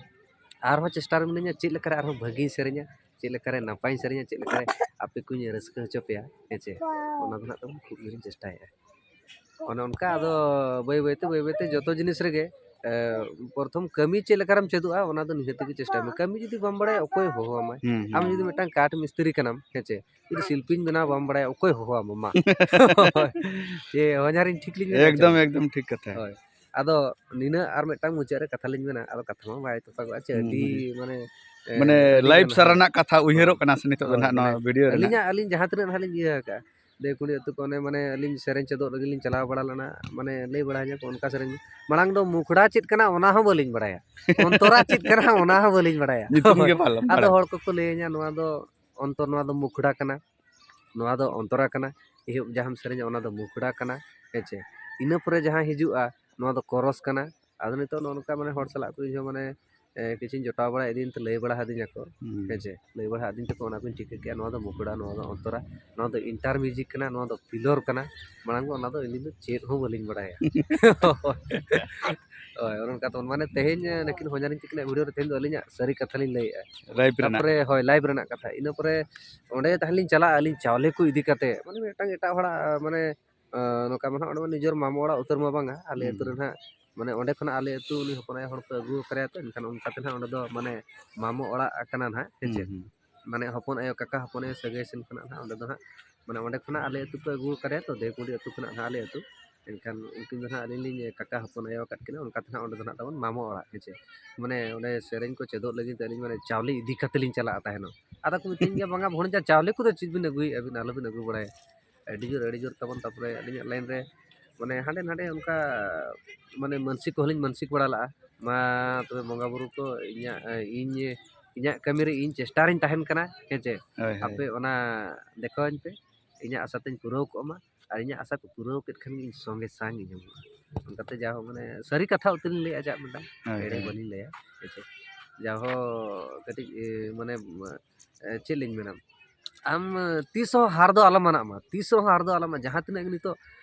ᱟᱨᱦᱚᱸ ᱪᱮᱥᱴᱟ ᱨᱮ ᱢᱤᱱᱟᱹᱧᱟ ᱪᱮᱫ ᱞᱮᱠᱟᱨᱮ ᱟᱨᱦᱚᱸ ᱵᱷᱟᱹᱜᱤᱧ ᱥᱮᱨᱮᱧᱟ, ᱪᱮᱫ ᱞᱮᱠᱟᱨᱮ ᱱᱟᱯᱟᱭᱤᱧ ᱥᱮᱨᱮᱧᱟ, ᱪᱮᱫ ᱞᱮᱠᱟᱨᱮ ᱟᱯᱮ ᱠᱚᱧ ᱨᱟᱹᱥᱠᱟᱹ ᱦᱚᱪᱚ ᱯᱮᱭᱟ, ᱦᱮᱸ ᱪᱮ? ᱚᱱᱟ ᱫᱚ ᱱᱟᱜ ᱛᱟᱵᱚᱱ ᱠᱷᱩᱵ ᱡᱳᱨᱤᱧ ᱪᱮᱥᱴᱟᱭᱮᱫᱼᱟ᱾ ᱚᱱᱮ ᱚᱱᱠᱟ ᱟᱫᱚ ᱵᱟᱹᱭ ᱵᱟᱹᱭᱛᱮ, ᱵᱟᱹᱭ ᱵᱟᱹᱭᱛᱮ ᱡᱚᱛᱚ ᱡᱤᱱᱤᱥ ᱨᱮᱜᱮ ᱮ, ᱯᱨᱚᱛᱷᱚᱢ ᱠᱟᱹᱢᱤ ᱪᱮᱫ ᱞᱮᱠᱟᱨᱮᱢ ᱪᱮᱫᱚᱜᱼᱟ, ᱚᱱᱟ ᱫᱚ ᱱᱤᱦᱟᱹᱛ ᱜᱮ ᱪᱮᱥᱴᱟᱭ ᱢᱮ᱾ ᱠᱟᱹᱢᱤ ᱡᱩᱫᱤ ᱵᱟᱢ ᱵᱟᱲᱟᱭᱟ, ᱚᱠᱚᱭ ᱦᱚᱦᱚ ᱟᱢᱟᱭ? ᱦᱩᱸ, ᱦᱩᱸ, ᱟᱢ ᱡᱩᱫᱤ ᱦᱩᱸ᱾ ᱢᱤᱫᱴᱟᱝ ᱠᱟᱴ ᱢᱤᱥᱛᱨᱤ ᱠᱟᱱᱟᱢ, ᱦᱮᱸ ᱪᱮ, ᱡᱩᱫᱤ ᱥᱤᱞᱯᱤᱧ ᱵᱮᱱᱟᱣ ᱵᱟᱢ ᱵᱟᱲᱟᱭᱟ, ᱚᱠᱚᱭ ᱦᱚᱦᱚ ᱟᱢᱟ? ᱢᱟ᱾ ᱪᱮ ᱦᱚᱧᱦᱟᱨᱤᱧ ᱴᱷᱤᱠ ᱞᱤᱧ ᱢᱮᱱᱟ ᱪᱮ? ᱮᱠᱫᱚᱢ, ᱮᱠᱫᱚᱢ ᱴᱷᱤᱠ ᱠᱟᱛᱷᱟ᱾ ᱦᱳᱭ᱾ ᱟᱫᱚ ᱱᱤᱱᱟᱹᱜ ᱟᱨ ᱢᱤᱫᱴᱟᱝ ᱢᱩᱪᱟᱹᱫ ᱨᱮ ᱠᱟᱛᱷᱟ ᱞᱤᱧ ᱢᱮᱱᱟ, ᱟᱫᱚ ᱠᱟᱛᱷᱟ ᱢᱟ ᱵᱟᱭ ᱛᱚᱯᱟᱜᱚᱜᱼᱟ ᱪᱮ, ᱦᱩᱸ, ᱟᱹᱰᱤ ᱦᱩᱸ᱾ ᱢᱟᱱᱮ, ᱮ, ᱢᱟᱱᱮ, ᱟᱹᱰᱤ ᱞᱟᱭᱤᱯ ᱜᱟᱱ ᱥᱟᱨᱟ ᱦᱟᱸᱜ᱾ ᱨᱮᱱᱟᱜ ᱠᱟᱛᱷᱟ ᱩᱭᱦᱟᱹᱨᱚᱜ ᱦᱳᱭ, ᱠᱟᱱᱟ ᱥᱮ ᱱᱤᱛᱚᱜ ᱫᱚ ᱦᱳᱭ, ᱱᱟᱦᱟᱜ ᱱᱚᱣᱟ ᱢᱟᱱᱮ ᱵᱷᱤᱰᱤᱭᱳ ᱨᱮᱱᱟᱜ? ᱟᱹᱞᱤᱧᱟᱜ, ᱟᱹᱞᱤᱧ ᱡᱟᱦᱟᱸ ᱛᱤᱱᱟᱹᱜ ᱱᱟᱦᱟᱜ ᱞᱤᱧ ᱤᱭᱟᱹ ᱟᱠᱟᱫᱼᱟ, ᱫᱮ ᱠᱩᱲᱤ ᱟᱹᱛᱩ ᱠᱚ ᱚᱱᱮ, ᱢᱟᱱᱮ, ᱟᱹᱞᱤᱧ ᱥᱮᱨᱮᱧ ᱪᱮᱫᱚᱜ ᱞᱟᱹᱜᱤᱫ ᱞᱤᱧ ᱪᱟᱞᱟᱣ ᱵᱟᱲᱟ ᱞᱮᱱᱟ, ᱢᱟᱱᱮ, ᱞᱟᱹᱭ ᱵᱟᱲᱟ ᱟᱹᱧᱟᱹ ᱠᱚ ᱚᱱᱠᱟ ᱥᱮᱨᱮᱧ᱾ ᱢᱟᱲᱟᱝ ᱫᱚ ᱢᱩᱠᱷᱲᱟ ᱪᱮᱫ ᱠᱟᱱᱟ ᱚᱱᱟ ᱦᱚᱸ ᱵᱟᱹᱞᱤᱧ ᱵᱟᱲᱟᱭᱟ, ᱚᱱᱛᱚᱨᱟ ᱪᱮᱫ ᱠᱟᱱᱟ ᱚᱱᱟ ᱦᱚᱸ ᱵᱟᱹᱞᱤᱧ ᱵᱟᱲᱟᱭᱟ᱾ ᱧᱩᱛᱩᱢ ᱜᱮ ᱦᱳᱭ᱾ ᱵᱟᱞᱮ ᱟᱫᱚ ᱵᱟᱲᱟᱭᱟ᱾ ᱦᱚᱲ ᱠᱚᱠᱚ ᱞᱟᱹᱭ ᱟᱹᱧᱟ, "ᱱᱚᱣᱟ ᱫᱚ ᱚᱱᱛᱚᱨ, ᱱᱚᱣᱟ ᱫᱚ ᱢᱩᱠᱷᱲᱟ ᱠᱟᱱᱟ, ᱱᱚᱣᱟ ᱫᱚ ᱚᱱᱛᱚᱨᱟ ᱠᱟᱱᱟ, ᱮᱦᱚᱵ ᱡᱟᱦᱟᱸᱢ ᱥᱮᱨᱮᱧᱟ ᱚᱱᱟ ᱫᱚ ᱢᱩᱠᱷᱲᱟ ᱠᱟᱱᱟ", ᱦᱮᱸ ᱪᱮ? ᱤᱱᱟᱹ ᱯᱚᱨᱮ ᱡᱟᱦᱟᱸ ᱦᱤᱡᱩᱜᱼᱟ ᱱᱚᱣᱟ ᱫᱚ ᱠᱚᱨᱚᱥ ᱠᱟᱱᱟ᱾ ᱟᱫᱚ ᱱᱤᱛᱚᱜ ᱱᱚᱜᱼᱚ ᱱᱚᱝᱠᱟ ᱢᱟᱱᱮ ᱦᱚᱲ ᱥᱟᱞᱟᱜ ᱠᱚ ᱤᱧ ᱦᱚᱸ ᱢᱟᱱᱮ, ᱮ, ᱠᱤᱪᱷᱩᱧ ᱡᱚᱴᱟᱣ ᱵᱟᱲᱟ ᱤᱫᱤᱭᱮᱱ ᱛᱮ ᱞᱟᱹᱭ ᱵᱟᱲᱟ ᱟᱹᱫᱤᱧᱟ ᱠᱚ, ᱦᱩᱸ᱾ ᱦᱮᱸ ᱪᱮ? ᱞᱟᱹᱭ ᱵᱟᱲᱟ ᱟᱹᱫᱤᱧ ᱛᱮᱠᱚ ᱚᱱᱟ ᱠᱚᱧ ᱴᱷᱤᱠᱟᱹ ᱠᱮᱜᱼᱟ, ᱱᱚᱣᱟ ᱫᱚ ᱢᱩᱠᱷᱲᱟ, ᱱᱚᱣᱟ ᱫᱚ ᱚᱱᱛᱚᱨᱟ, ᱱᱚᱣᱟ ᱫᱚ ᱤᱱᱴᱟᱨ ᱢᱤᱭᱩᱡᱤᱠ ᱠᱟᱱᱟ, ᱱᱚᱣᱟ ᱫᱚ ᱯᱤᱞᱳᱨ ᱠᱟᱱᱟ᱾ ᱢᱟᱲᱟᱝ ᱫᱚ ᱚᱱᱟ ᱫᱚ ᱤᱧ ᱫᱚ ᱪᱮᱫ ᱦᱚᱸ ᱵᱟᱹᱞᱤᱧ ᱵᱟᱲᱟᱭᱟ᱾ ᱦᱳᱭ, ᱚᱱᱮ ᱚᱱᱠᱟ ᱛᱮᱵᱚᱱ ᱢᱟᱱᱮ ᱛᱮᱦᱮᱧ ᱱᱩᱠᱤᱱ ᱦᱚᱧᱦᱟᱨᱤᱧ ᱛᱟᱹᱠᱤᱱᱟᱜ ᱵᱷᱤᱰᱤᱭᱳ ᱨᱮ ᱛᱮᱦᱮᱧ ᱫᱚ ᱟᱹᱞᱤᱧᱟᱜ ᱥᱟᱹᱨᱤ ᱠᱟᱛᱷᱟ ᱞᱤᱧ ᱞᱟᱹᱭᱮᱜᱼᱟ᱾ ᱞᱟᱭᱤᱯ ᱨᱮᱱᱟᱜ᱾ ᱛᱟᱯᱚᱨᱮ, ᱦᱳᱭ, ᱞᱟᱭᱤᱯ ᱨᱮᱱᱟᱜ ᱠᱟᱛᱷᱟ᱾ ᱤᱱᱟᱹ ᱯᱚᱨᱮ ᱚᱸᱰᱮ ᱛᱟᱦᱮᱸ ᱞᱤᱧ ᱪᱟᱞᱟᱜᱼᱟ ᱟᱹᱞᱤᱧ ᱪᱟᱣᱞᱮ ᱠᱚ ᱤᱫᱤ ᱠᱟᱛᱮ, ᱢᱟᱱᱮ ᱢᱤᱫᱴᱟᱝ ᱮᱴᱟᱜ ᱦᱚᱲᱟᱜ, ᱢᱟᱱᱮ, ᱟᱸ, ᱱᱚᱝᱠᱟ ᱢᱟ ᱱᱟᱦᱟᱜ ᱚᱸᱰᱮ ᱢᱟ ᱱᱤᱡᱮᱨ ᱢᱟᱢᱚ ᱚᱲᱟᱜ ᱩᱛᱟᱹᱨ ᱢᱟ ᱵᱟᱝᱟ, ᱟᱞᱮ ᱦᱩᱸ, ᱟᱹᱛᱩ ᱨᱮ ᱦᱩᱸ᱾ ᱱᱟᱦᱟᱜ, ᱢᱟᱱᱮ ᱚᱸᱰᱮ ᱠᱷᱚᱱᱟᱜ ᱟᱞᱮ ᱟᱹᱛᱩ ᱩᱱᱤ ᱦᱚᱯᱚᱱ ᱟᱭᱳ ᱦᱚᱲ ᱠᱚ ᱟᱹᱜᱩ ᱟᱠᱟᱫᱮᱭᱟ ᱛᱚ, ᱮᱱᱠᱷᱟᱱ ᱚᱱᱠᱟ ᱛᱮ ᱱᱟᱦᱟᱜ ᱚᱸᱰᱮ ᱫᱚ ᱢᱟᱱᱮ ᱢᱟᱢᱚ ᱚᱲᱟᱜ ᱠᱟᱱᱟ ᱱᱟᱦᱟᱜ, ᱦᱮᱸ ᱦᱩᱸ, ᱪᱮ? ᱦᱩᱸ᱾ ᱢᱟᱱᱮ ᱦᱚᱯᱚᱱ ᱟᱭᱳ, ᱠᱟᱠᱟ ᱦᱚᱯᱚᱱ ᱟᱭᱳ ᱥᱟᱹᱜᱟᱹᱭ ᱥᱮᱱ ᱠᱷᱚᱱᱟᱜ ᱱᱟᱦᱟᱜ ᱚᱸᱰᱮ ᱫᱚ ᱦᱟᱸᱜ, ᱢᱟᱱᱮ ᱚᱸᱰᱮ ᱠᱷᱚᱱᱟᱜ ᱟᱞᱮ ᱟᱹᱛᱩ ᱠᱚ ᱟᱹᱜᱩ ᱟᱠᱟᱫᱮᱭᱟ ᱛᱚ, ᱫᱮᱣᱠᱩᱸᱰᱤ ᱟᱹᱛᱩ ᱠᱷᱚᱱᱟᱜ ᱱᱟᱦᱟᱜ ᱟᱞᱮ ᱟᱹᱛᱩ᱾ ᱮᱱᱠᱷᱟᱱ ᱩᱱᱠᱤᱱ ᱫᱚ ᱱᱟᱦᱟᱜ ᱟᱹᱞᱤᱧ ᱞᱤᱧ ᱠᱟᱠᱟ ᱦᱚᱯᱚᱱ ᱟᱭᱳ ᱟᱠᱟᱫ ᱠᱤᱱᱟ, ᱚᱱᱠᱟ ᱛᱮ ᱱᱟᱦᱟᱜ ᱚᱸᱰᱮ ᱫᱚ ᱱᱟᱦᱟᱜ ᱛᱟᱵᱚᱱ ᱢᱟᱢᱚ ᱚᱲᱟᱜ, ᱦᱮᱸ ᱪᱮ? ᱢᱟᱱᱮ ᱚᱸᱰᱮ ᱥᱮᱨᱮᱧ ᱠᱚ ᱪᱮᱫᱚᱜ ᱞᱟᱹᱜᱤᱫ ᱛᱮ ᱟᱹᱞᱤᱧ ᱢᱟᱱᱮ ᱪᱟᱣᱞᱮ ᱤᱫᱤ ᱠᱟᱛᱮ ᱞᱤᱧ ᱪᱟᱞᱟᱜᱼᱟ ᱛᱟᱦᱮᱱᱚᱜ᱾ ᱟᱫᱚ ᱠᱚ ᱢᱤᱛᱟᱹᱧ ᱜᱮᱭᱟ, "ᱵᱟᱝᱟ ᱵᱷᱚᱱᱡᱟ, ᱪᱟᱣᱞᱮ ᱠᱚᱫᱚ ᱪᱮᱫ ᱵᱤᱱ ᱟᱹᱜᱩᱭᱮᱫᱼᱟ ᱵᱤᱱ, ᱟᱞᱚ ᱵᱤᱱ ᱟᱹᱜᱩ ᱵᱟᱲᱟᱭᱟ᱾" ᱟᱹᱰᱤ ᱡᱳᱨ, ᱟᱹᱰᱤ ᱡᱳᱨ ᱛᱟᱵᱚᱱ᱾ ᱛᱟᱨᱯᱚᱨᱮ ᱟᱹᱞᱤᱧᱟᱜ ᱞᱟᱭᱤᱱ ᱨᱮ ᱢᱟᱱᱮ ᱦᱟᱸᱰᱮ ᱱᱟᱰᱮ ᱚᱱᱠᱟ ᱢᱟᱱᱮ ᱢᱟᱹᱱᱥᱤᱠ ᱠᱚᱦᱚᱸ ᱞᱤᱧ ᱢᱟᱹᱱᱥᱤᱠ ᱵᱟᱲᱟ ᱞᱟᱜᱼᱟ, "ᱢᱟ ᱛᱚᱵᱮ ᱵᱚᱸᱜᱟ ᱵᱩᱨᱩ ᱠᱚ ᱤᱧᱟᱹᱜ, ᱤᱧ, ᱤᱧᱟᱹᱜ ᱠᱟᱹᱢᱤ ᱨᱮ ᱤᱧ ᱪᱮᱥᱴᱟ ᱨᱤᱧ ᱛᱟᱦᱮᱱ ᱠᱟᱱᱟ, ᱦᱮᱸ ᱪᱮ? ᱦᱳᱭ, ᱦᱳᱭ᱾ ᱟᱯᱮ ᱚᱱᱟ ᱫᱮᱠᱷᱟᱣᱟᱹᱧ ᱯᱮ, ᱤᱧᱟᱹᱜ ᱟᱥᱟ ᱛᱤᱧ ᱯᱩᱨᱟᱹᱣ ᱠᱚᱜ ᱢᱟ, ᱟᱨ ᱤᱧᱟᱹᱜ ᱟᱥᱟ ᱠᱚ ᱯᱩᱨᱟᱹᱣ ᱠᱮᱫ ᱠᱷᱟᱱ ᱜᱮ ᱤᱧ ᱥᱚᱸᱜᱮ ᱥᱟᱝ ᱤᱧ ᱧᱟᱢᱚᱜᱼᱟ᱾" ᱚᱱᱠᱟᱛᱮ ᱡᱟ ᱦᱳᱠ ᱢᱟᱱᱮ ᱥᱟᱹᱨᱤ ᱠᱟᱛᱷᱟ ᱩᱛᱟᱹᱨ ᱞᱤᱧ ᱞᱟᱹᱭᱟ, ᱟᱡᱟᱜ ᱢᱤᱫᱴᱟᱝ ᱦᱳᱭ, ᱮᱲᱮ ᱦᱳᱭ᱾ ᱵᱟᱹᱞᱤᱧ ᱞᱟᱹᱭᱟ, ᱦᱮᱸ ᱪᱮ? ᱡᱟ ᱦᱳᱠ ᱠᱟᱹᱴᱤᱡ, ᱮ, ᱢᱟᱱᱮ, ᱮ, ᱪᱮᱫ ᱞᱤᱧ ᱢᱮᱱᱟ, ᱟᱢ ᱛᱤᱥ ᱦᱚᱸ ᱦᱟᱨ ᱫᱚ ᱟᱞᱚᱢ ᱢᱟᱱᱟᱜ ᱢᱟ, ᱛᱤᱥ ᱨᱮᱦᱚᱸ ᱦᱟᱨ ᱫᱚ ᱟᱞᱚᱢ ᱢᱟᱱᱟᱜ ᱢᱟ᱾ ᱡᱟᱦᱟᱸ ᱛᱤᱱᱟᱹᱜ ᱜᱮ ᱱᱤᱛᱚᱜ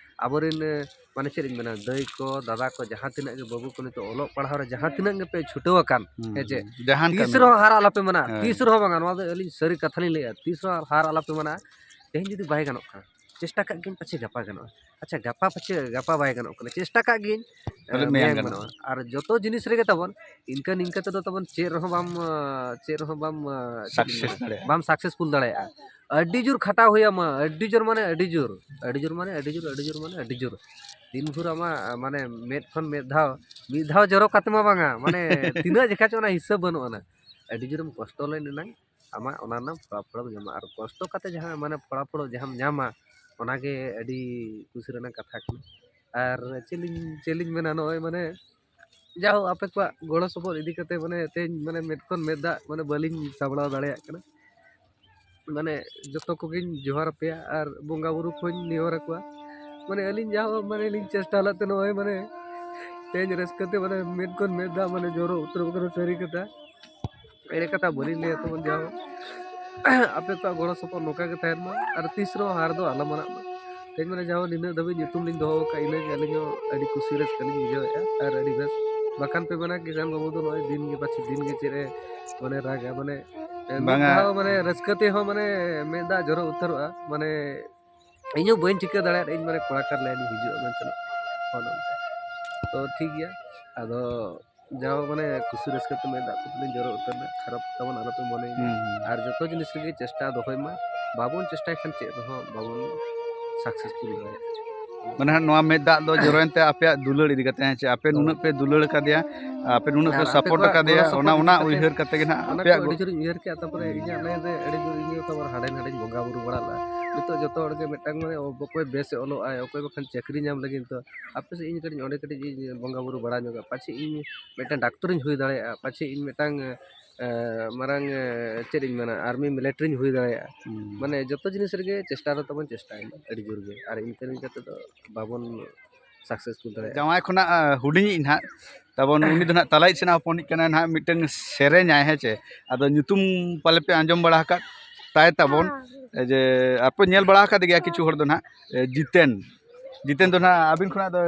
ᱟᱵᱚᱨᱮᱱ, ᱮ, ᱢᱟᱱᱮ ᱪᱮᱫ ᱤᱧ ᱢᱮᱱᱟ, ᱫᱟᱹᱭ ᱠᱚ, ᱫᱟᱫᱟ ᱠᱚ, ᱡᱟᱦᱟᱸ ᱛᱤᱱᱟᱹᱜ ᱜᱮ ᱵᱟᱹᱵᱩ ᱠᱚ ᱱᱤᱛᱚᱜ ᱚᱞᱚᱜ ᱯᱟᱲᱦᱟᱣ ᱨᱮ ᱡᱟᱦᱟᱸ ᱛᱤᱱᱟᱹᱜ ᱜᱮᱯᱮ ᱪᱷᱩᱴᱟᱹᱣ ᱟᱠᱟᱱ, ᱦᱩᱸ, ᱦᱮᱸ ᱪᱮ? ᱦᱩᱸ᱾ ᱡᱟᱦᱟᱸ ᱛᱤᱥ ᱠᱟᱹᱢᱤ ᱨᱮᱦᱚᱸ ᱦᱟᱨ ᱟᱞᱚᱯᱮ ᱢᱟᱱᱟᱜᱼᱟ, ᱦᱳᱭ᱾ ᱛᱤᱥ ᱨᱮᱦᱚᱸ ᱵᱟᱝᱟ, ᱱᱚᱣᱟ ᱫᱚ ᱟᱹᱞᱤᱧ ᱥᱟᱹᱨᱤ ᱠᱟᱛᱷᱟ ᱞᱤᱧ ᱞᱟᱹᱭᱮᱫᱼᱟ, ᱛᱤᱥ ᱨᱮᱦᱚᱸ ᱦᱟᱨ ᱟᱞᱚᱯᱮ ᱢᱟᱱᱟᱜᱼᱟ᱾ ᱛᱮᱦᱮᱧ ᱡᱩᱫᱤ ᱵᱟᱭ ᱜᱟᱱᱚᱜ ᱠᱷᱟᱱ, ᱪᱮᱥᱴᱟ ᱠᱟᱜ ᱜᱤᱭᱟᱹᱧ ᱯᱟᱪᱷᱮ ᱜᱟᱯᱟ ᱜᱟᱱᱚᱜᱼᱟ᱾ ᱟᱪᱪᱷᱟ, ᱜᱟᱯᱟ ᱯᱟᱪᱷᱮ, ᱜᱟᱯᱟ ᱵᱟᱭ ᱜᱟᱱᱚᱜ ᱠᱟᱱᱟ, ᱪᱮᱥᱴᱟ ᱠᱟᱜ ᱜᱤᱭᱟᱹᱧ, ᱯᱟᱞᱮ ᱮ, ᱢᱮᱭᱟᱝ ᱢᱮᱭᱟᱝ ᱜᱟᱱᱚᱜᱼᱟ᱾ ᱜᱟᱱᱚᱜᱼᱟ᱾ ᱟᱨ ᱡᱚᱛᱚ ᱡᱤᱱᱤᱥ ᱨᱮᱜᱮ ᱛᱟᱵᱚᱱ ᱤᱱᱠᱟᱹ ᱱᱤᱝᱠᱟᱹ ᱛᱮᱫᱚ ᱛᱟᱵᱚᱱ ᱪᱮᱫ ᱨᱮᱦᱚᱸ ᱵᱟᱢ, ᱮ, ᱪᱮᱫ ᱨᱮᱦᱚᱸ ᱵᱟᱢ, ᱮ, ᱪᱮᱫ ᱤᱧ Success ᱢᱮᱱᱟ? ᱫᱟᱲᱮᱭᱟᱜᱼᱟ᱾ ᱵᱟᱢ successful ᱫᱟᱲᱮᱭᱟᱜᱼᱟ᱾ ᱟᱹᱰᱤ ᱡᱳᱨ ᱠᱷᱟᱴᱟᱣ ᱦᱩᱭ ᱟᱢᱟ, ᱟᱹᱰᱤ ᱡᱳᱨ ᱢᱟᱱᱮ ᱟᱹᱰᱤ ᱡᱳᱨ, ᱟᱹᱰᱤ ᱡᱳᱨ ᱢᱟᱱᱮ ᱟᱹᱰᱤ ᱡᱳᱨ, ᱟᱹᱰᱤ ᱡᱳᱨ᱾ ᱫᱤᱱ ᱵᱷᱳᱨ ᱟᱢᱟᱜ, ᱢᱟᱱᱮ, ᱢᱮᱫ ᱠᱷᱚᱱ ᱢᱮᱫ ᱫᱷᱟᱣ, ᱢᱤᱫ ᱫᱷᱟᱣ ᱡᱚᱨᱚ ᱠᱟᱛᱮ ᱢᱟ ᱵᱟᱝᱟ, ᱢᱟᱱᱮ, ᱛᱤᱱᱟᱹᱜ ᱡᱚᱠᱷᱟ ᱪᱚ ᱚᱱᱟ ᱦᱤᱥᱟᱹᱵ ᱵᱟᱹᱱᱩᱜ ᱟᱱᱟ᱾ ᱟᱹᱰᱤ ᱡᱳᱨᱮᱢ ᱠᱚᱥᱴᱚ ᱞᱮᱱ ᱮᱱᱟᱝ ᱟᱢᱟᱜ ᱚᱱᱟ ᱨᱮᱱᱟᱜ ᱯᱷᱚᱞᱟᱯᱷᱚᱞᱮᱢ ᱧᱟᱢᱟ᱾ ᱟᱨ ᱠᱚᱥᱴᱚ ᱠᱟᱛᱮ ᱡᱟᱦᱟᱸ, ᱢᱟᱱᱮ, ᱯᱷᱚᱞᱟᱯᱷᱚᱞ ᱡᱟᱦᱟᱸᱢ ᱧᱟᱢᱟ, ᱚᱱᱟᱜᱮ ᱟᱹᱰᱤ ᱠᱩᱥᱤ ᱨᱮᱱᱟᱜ ᱠᱟᱛᱷᱟ ᱠᱟᱱᱟ᱾ ᱟᱨ ᱪᱮᱫ ᱞᱤᱧ, ᱪᱮᱫ ᱞᱤᱧ ᱢᱮᱱᱟ, ᱱᱚᱜᱼᱚᱭ, ᱢᱟᱱᱮ, ᱡᱟᱦᱳ, ᱟᱯᱮ ᱠᱚᱣᱟᱜ ᱜᱚᱲᱚ ᱥᱚᱯᱚᱦᱚᱫ ᱤᱫᱤ ᱠᱟᱛᱮ, ᱢᱟᱱᱮ, ᱛᱮᱦᱮᱧ, ᱢᱟᱱᱮ, ᱢᱮᱫ ᱠᱷᱚᱱ ᱢᱮᱫ ᱫᱟᱜ, ᱢᱟᱱᱮ, ᱵᱟᱹᱞᱤᱧ ᱥᱟᱢᱵᱲᱟᱣ ᱫᱟᱲᱮᱭᱟᱜ ᱠᱟᱱᱟ᱾ ᱢᱟᱱᱮ, ᱡᱚᱛᱚ ᱠᱚᱜᱮᱧ ᱡᱚᱦᱟᱨ ᱟᱯᱮᱭᱟ ᱟᱨ ᱵᱚᱸᱜᱟ ᱵᱩᱨᱩ ᱠᱚᱧ ᱱᱮᱦᱚᱨ ᱟᱠᱚᱣᱟ᱾ ᱢᱟᱱᱮ, ᱟᱹᱞᱤᱧ ᱡᱟᱦᱳ, ᱢᱟᱱᱮ, ᱞᱤᱧ ᱪᱮᱥᱴᱟ ᱞᱮᱫ ᱛᱮ ᱱᱚᱜᱼᱚᱭ, ᱢᱟᱱᱮ, ᱛᱮᱦᱮᱧ ᱨᱟᱹᱥᱠᱟᱹ ᱛᱮ, ᱢᱟᱱᱮ, ᱢᱮᱫ ᱠᱷᱚᱱ ᱢᱮᱫ ᱫᱟᱜ, ᱢᱟᱱᱮ, ᱡᱚᱨᱚ ᱩᱛᱟᱹᱨ ᱟᱠᱟᱱᱟ, ᱥᱟᱹᱨᱤ ᱠᱟᱛᱷᱟ᱾ ᱮᱲᱮ ᱠᱟᱛᱷᱟ ᱵᱟᱹᱞᱤᱧ ᱞᱟᱹᱭᱟ ᱛᱟᱵᱚᱱ, ᱡᱟᱦᱳ, ᱟᱯᱮ ᱠᱚᱣᱟᱜ ᱜᱚᱲᱚ ᱥᱚᱯᱚᱦᱚᱫ ᱱᱚᱝᱠᱟ ᱜᱮ ᱛᱟᱦᱮᱱ ᱢᱟ ᱟᱨ ᱛᱤᱥ ᱨᱮᱦᱚᱸ ᱦᱟᱨ ᱫᱚ ᱟᱞᱚ ᱢᱟᱱᱟᱜ ᱢᱟ᱾ ᱛᱮᱦᱮᱧ, ᱢᱟᱱᱮ, ᱡᱟᱦᱳ, ᱱᱤᱱᱟᱹᱜ ᱫᱷᱟᱹᱵᱤᱡ ᱧᱩᱛᱩᱢ ᱞᱤᱧ ᱫᱚᱦᱚ ᱟᱠᱟᱫ, ᱤᱱᱟᱹᱜᱮ ᱟᱹᱞᱤᱧ ᱦᱚᱸ ᱟᱹᱰᱤ ᱠᱩᱥᱤ ᱨᱟᱹᱥᱠᱟᱹ ᱞᱤᱧ ᱵᱩᱡᱷᱟᱹᱣᱮᱫᱼᱟ ᱟᱨ ᱟᱹᱰᱤ ᱵᱮᱥ᱾ ᱵᱟᱠᱷᱟᱱ ᱯᱮ ᱢᱮᱱᱟ, ᱠᱤᱥᱟᱱ ᱵᱟᱹᱵᱩ ᱫᱚ ᱱᱚᱜᱼᱚᱭ ᱫᱤᱱ ᱜᱮ ᱯᱟᱪᱷᱮ ᱫᱤᱱ ᱜᱮ ᱪᱮᱫ ᱮ, ᱢᱟᱱᱮ, ᱨᱟᱜᱟ, ᱢᱟᱱᱮ, ᱢᱤᱫ ᱵᱟᱝᱟ᱾ ᱫᱷᱟᱣ, ᱢᱟᱱᱮ, ᱨᱟᱹᱥᱠᱟᱹ ᱛᱮᱦᱚᱸ, ᱢᱟᱱᱮ, ᱢᱮᱫ ᱫᱟᱜ ᱡᱚᱨᱚ ᱩᱛᱟᱹᱨᱚᱜᱼᱟ, ᱢᱟᱱᱮ, ᱤᱧ ᱦᱚᱸ ᱵᱟᱹᱧ ᱴᱷᱤᱠᱟᱹ ᱫᱟᱲᱮᱭᱟᱜ ᱤᱧ, ᱢᱟᱱᱮ, ᱠᱚᱲᱟ ᱠᱟᱨ ᱞᱟᱭᱤᱱ ᱤᱧ ᱦᱤᱡᱩᱜᱼᱟ ᱢᱮᱱᱛᱮ, ᱱᱚᱜᱼᱚ ᱱᱚᱝᱠᱟ᱾ ᱛᱚ, ᱴᱷᱤᱠ ᱜᱮᱭᱟ, ᱟᱫᱚ ᱡᱟᱦᱳ, ᱢᱟᱱᱮ, ᱠᱩᱥᱤ ᱨᱟᱹᱥᱠᱟᱹ ᱛᱮ ᱢᱮᱫ ᱫᱟᱜ ᱠᱚ ᱛᱟᱹᱞᱤᱧ ᱡᱚᱨᱚ ᱩᱛᱟᱹᱨ ᱮᱱᱟ, ᱠᱷᱟᱨᱟᱯ ᱛᱟᱵᱚᱱ ᱟᱞᱚᱯᱮ ᱢᱚᱱᱮᱭᱟ᱾ ᱦᱩᱸ, ᱦᱩᱸ᱾ ᱟᱨ ᱡᱚᱛᱚ ᱡᱤᱱᱤᱥ ᱨᱮᱜᱮ ᱪᱮᱥᱴᱟ ᱫᱚᱦᱚᱭ ᱢᱟ, ᱵᱟᱵᱚᱱ ᱪᱮᱥᱴᱟᱭ ᱠᱷᱟᱱ ᱪᱮᱫ ᱨᱮᱦᱚᱸ ᱵᱟᱵᱚᱱ successful ᱫᱟᱲᱮᱭᱟᱜᱼᱟ᱾ ᱢᱟᱱᱮ, ᱦᱟᱸᱜ ᱱᱚᱣᱟ ᱢᱮᱫ ᱫᱟᱜ ᱫᱚ ᱡᱚᱨᱚᱭᱮᱱ ᱛᱮ ᱟᱯᱮᱭᱟᱜ ᱫᱩᱞᱟᱹᱲ ᱤᱫᱤ ᱠᱟᱛᱮ, ᱦᱮᱸ ᱪᱮ? ᱟᱯᱮ ᱦᱳᱭ᱾ ᱱᱩᱱᱟᱹᱜ ᱯᱮ ᱫᱩᱞᱟᱹᱲ ᱟᱠᱟᱫᱮᱭᱟ, ᱟᱯᱮ ᱱᱩᱱᱟᱹᱜ ᱯᱮ ᱟᱨ ᱟᱯᱮ support ᱠᱚᱣᱟᱜ ᱟᱠᱟᱫᱮᱭᱟ, ᱜᱚᱲᱚ ᱥᱚᱯᱚᱦᱚᱫ ᱚᱱᱟ, ᱤᱫᱤ ᱚᱱᱟ ᱠᱟᱛᱮ, ᱩᱭᱦᱟᱹᱨ ᱠᱟᱛᱮ ᱜᱮ ᱱᱟᱦᱟᱜ ᱚᱱᱟ ᱠᱚ ᱟᱯᱮᱭᱟᱜ ᱟᱹᱰᱤ ᱜᱚ- ᱡᱳᱨᱤᱧ ᱩᱭᱦᱟᱹᱨ ᱠᱮᱜᱼᱟ, ᱛᱟᱨᱯᱚᱨᱮ ᱤᱧᱟᱹᱜ line ᱨᱮ ᱟᱹᱰᱤ ᱡᱳᱨ ᱤᱧ ᱛᱟᱨᱯᱚᱨ ᱦᱟᱸᱰᱮ ᱱᱟᱰᱮᱧ ᱵᱚᱸᱜᱟ ᱵᱩᱨᱩ ᱵᱟᱲᱟ ᱞᱮᱜᱼᱟ᱾ ᱱᱤᱛᱚᱜ ᱡᱚᱛᱚ ᱦᱚᱲ ᱜᱮ ᱢᱤᱫᱴᱟᱝ, ᱢᱟᱱᱮ, ᱚᱠᱚᱭ ᱵᱮᱥ ᱮ ᱚᱞᱚᱜ ᱟᱭ, ᱚᱠᱚᱭ ᱵᱟᱠᱷᱟᱱ ᱪᱟᱹᱠᱨᱤ ᱧᱟᱢ ᱞᱟᱹᱜᱤᱫ, ᱛᱚ ᱟᱯᱮ ᱥᱮᱫ ᱤᱧ ᱠᱟᱹᱴᱤᱡ, ᱚᱸᱰᱮ ᱠᱟᱹᱴᱤᱡ ᱤᱧ ᱵᱚᱸᱜᱟ ᱵᱩᱨᱩ ᱵᱟᱲᱟ ᱧᱚᱜᱟ, ᱯᱟᱪᱷᱮ ᱤᱧ ᱢᱤᱫᱴᱟᱝ ᱰᱟᱠᱛᱚᱨᱤᱧ ᱦᱩᱭ ᱫᱟᱲᱮᱭᱟᱜᱼᱟ, ᱯᱟᱪᱷᱮ ᱤᱧ ᱢᱤᱫᱴᱟᱝ, ᱮ, ᱢᱟᱨᱟᱝ, ᱮ, ᱪᱮᱫ ᱤᱧ ᱢᱮᱱᱟ, army militaryᱧ ᱦᱩᱭ ᱫᱟᱲᱮᱭᱟᱜᱼᱟ᱾ ᱦᱩᱸ᱾ ᱢᱟᱱᱮ, ᱡᱚᱛᱚ ᱡᱤᱱᱤᱥ ᱨᱮᱜᱮ ᱪᱮᱥᱴᱟ ᱫᱚ ᱛᱟᱵᱚᱱ ᱪᱮᱥᱴᱟᱭ ᱢᱟ ᱟᱹᱰᱤ ᱡᱳᱨ ᱜᱮ, ᱟᱨ ᱤᱱᱠᱟᱹ ᱤᱱᱠᱟᱹ ᱛᱮᱫᱚ ᱵᱟᱵᱚᱱ successful ᱫᱟᱲᱮᱭᱟᱜᱼᱟ᱾ ᱡᱟᱶᱟᱭ ᱠᱷᱚᱱᱟᱜ, ᱟ, ᱦᱩᱰᱤᱧᱤᱡ ᱱᱟᱦᱟᱜ ᱛᱟᱵᱚᱱ, ᱩᱱᱤ ᱫᱚ ᱱᱟᱦᱟᱜ ᱛᱟᱞᱟᱭᱤᱡ ᱥᱮᱱᱟᱜ ᱦᱚᱯᱚᱱᱤᱡ ᱠᱟᱱᱟᱭ ᱱᱟᱦᱟᱜ, ᱢᱤᱫᱴᱟᱝ ᱥᱮᱨᱮᱧᱟᱭ, ᱦᱮᱸ ᱪᱮ? ᱟᱫᱚ ᱧᱩᱛᱩᱢ ᱯᱟᱞᱮ ᱯᱮ ᱟᱸᱡᱚᱢ ᱵᱟᱲᱟ ᱟᱠᱟᱫ ᱛᱟᱭ ᱛᱟᱵᱚᱱ, ᱮ, ᱡᱮ ᱟᱯᱮ ᱧᱮᱞ ᱵᱟᱲᱟ ᱟᱠᱟᱫᱮ ᱜᱮᱭᱟ ᱠᱤᱪᱷᱩ ᱦᱚᱲ ᱫᱚ ᱱᱟᱦᱟᱜ, ᱮ, ᱡᱤᱛᱮᱱ᱾ ᱡᱤᱛᱮᱱ ᱫᱚ ᱱᱟᱦᱟᱜ ᱟᱹᱵᱤᱱ ᱠᱷᱚᱱᱟᱜ ᱫᱚ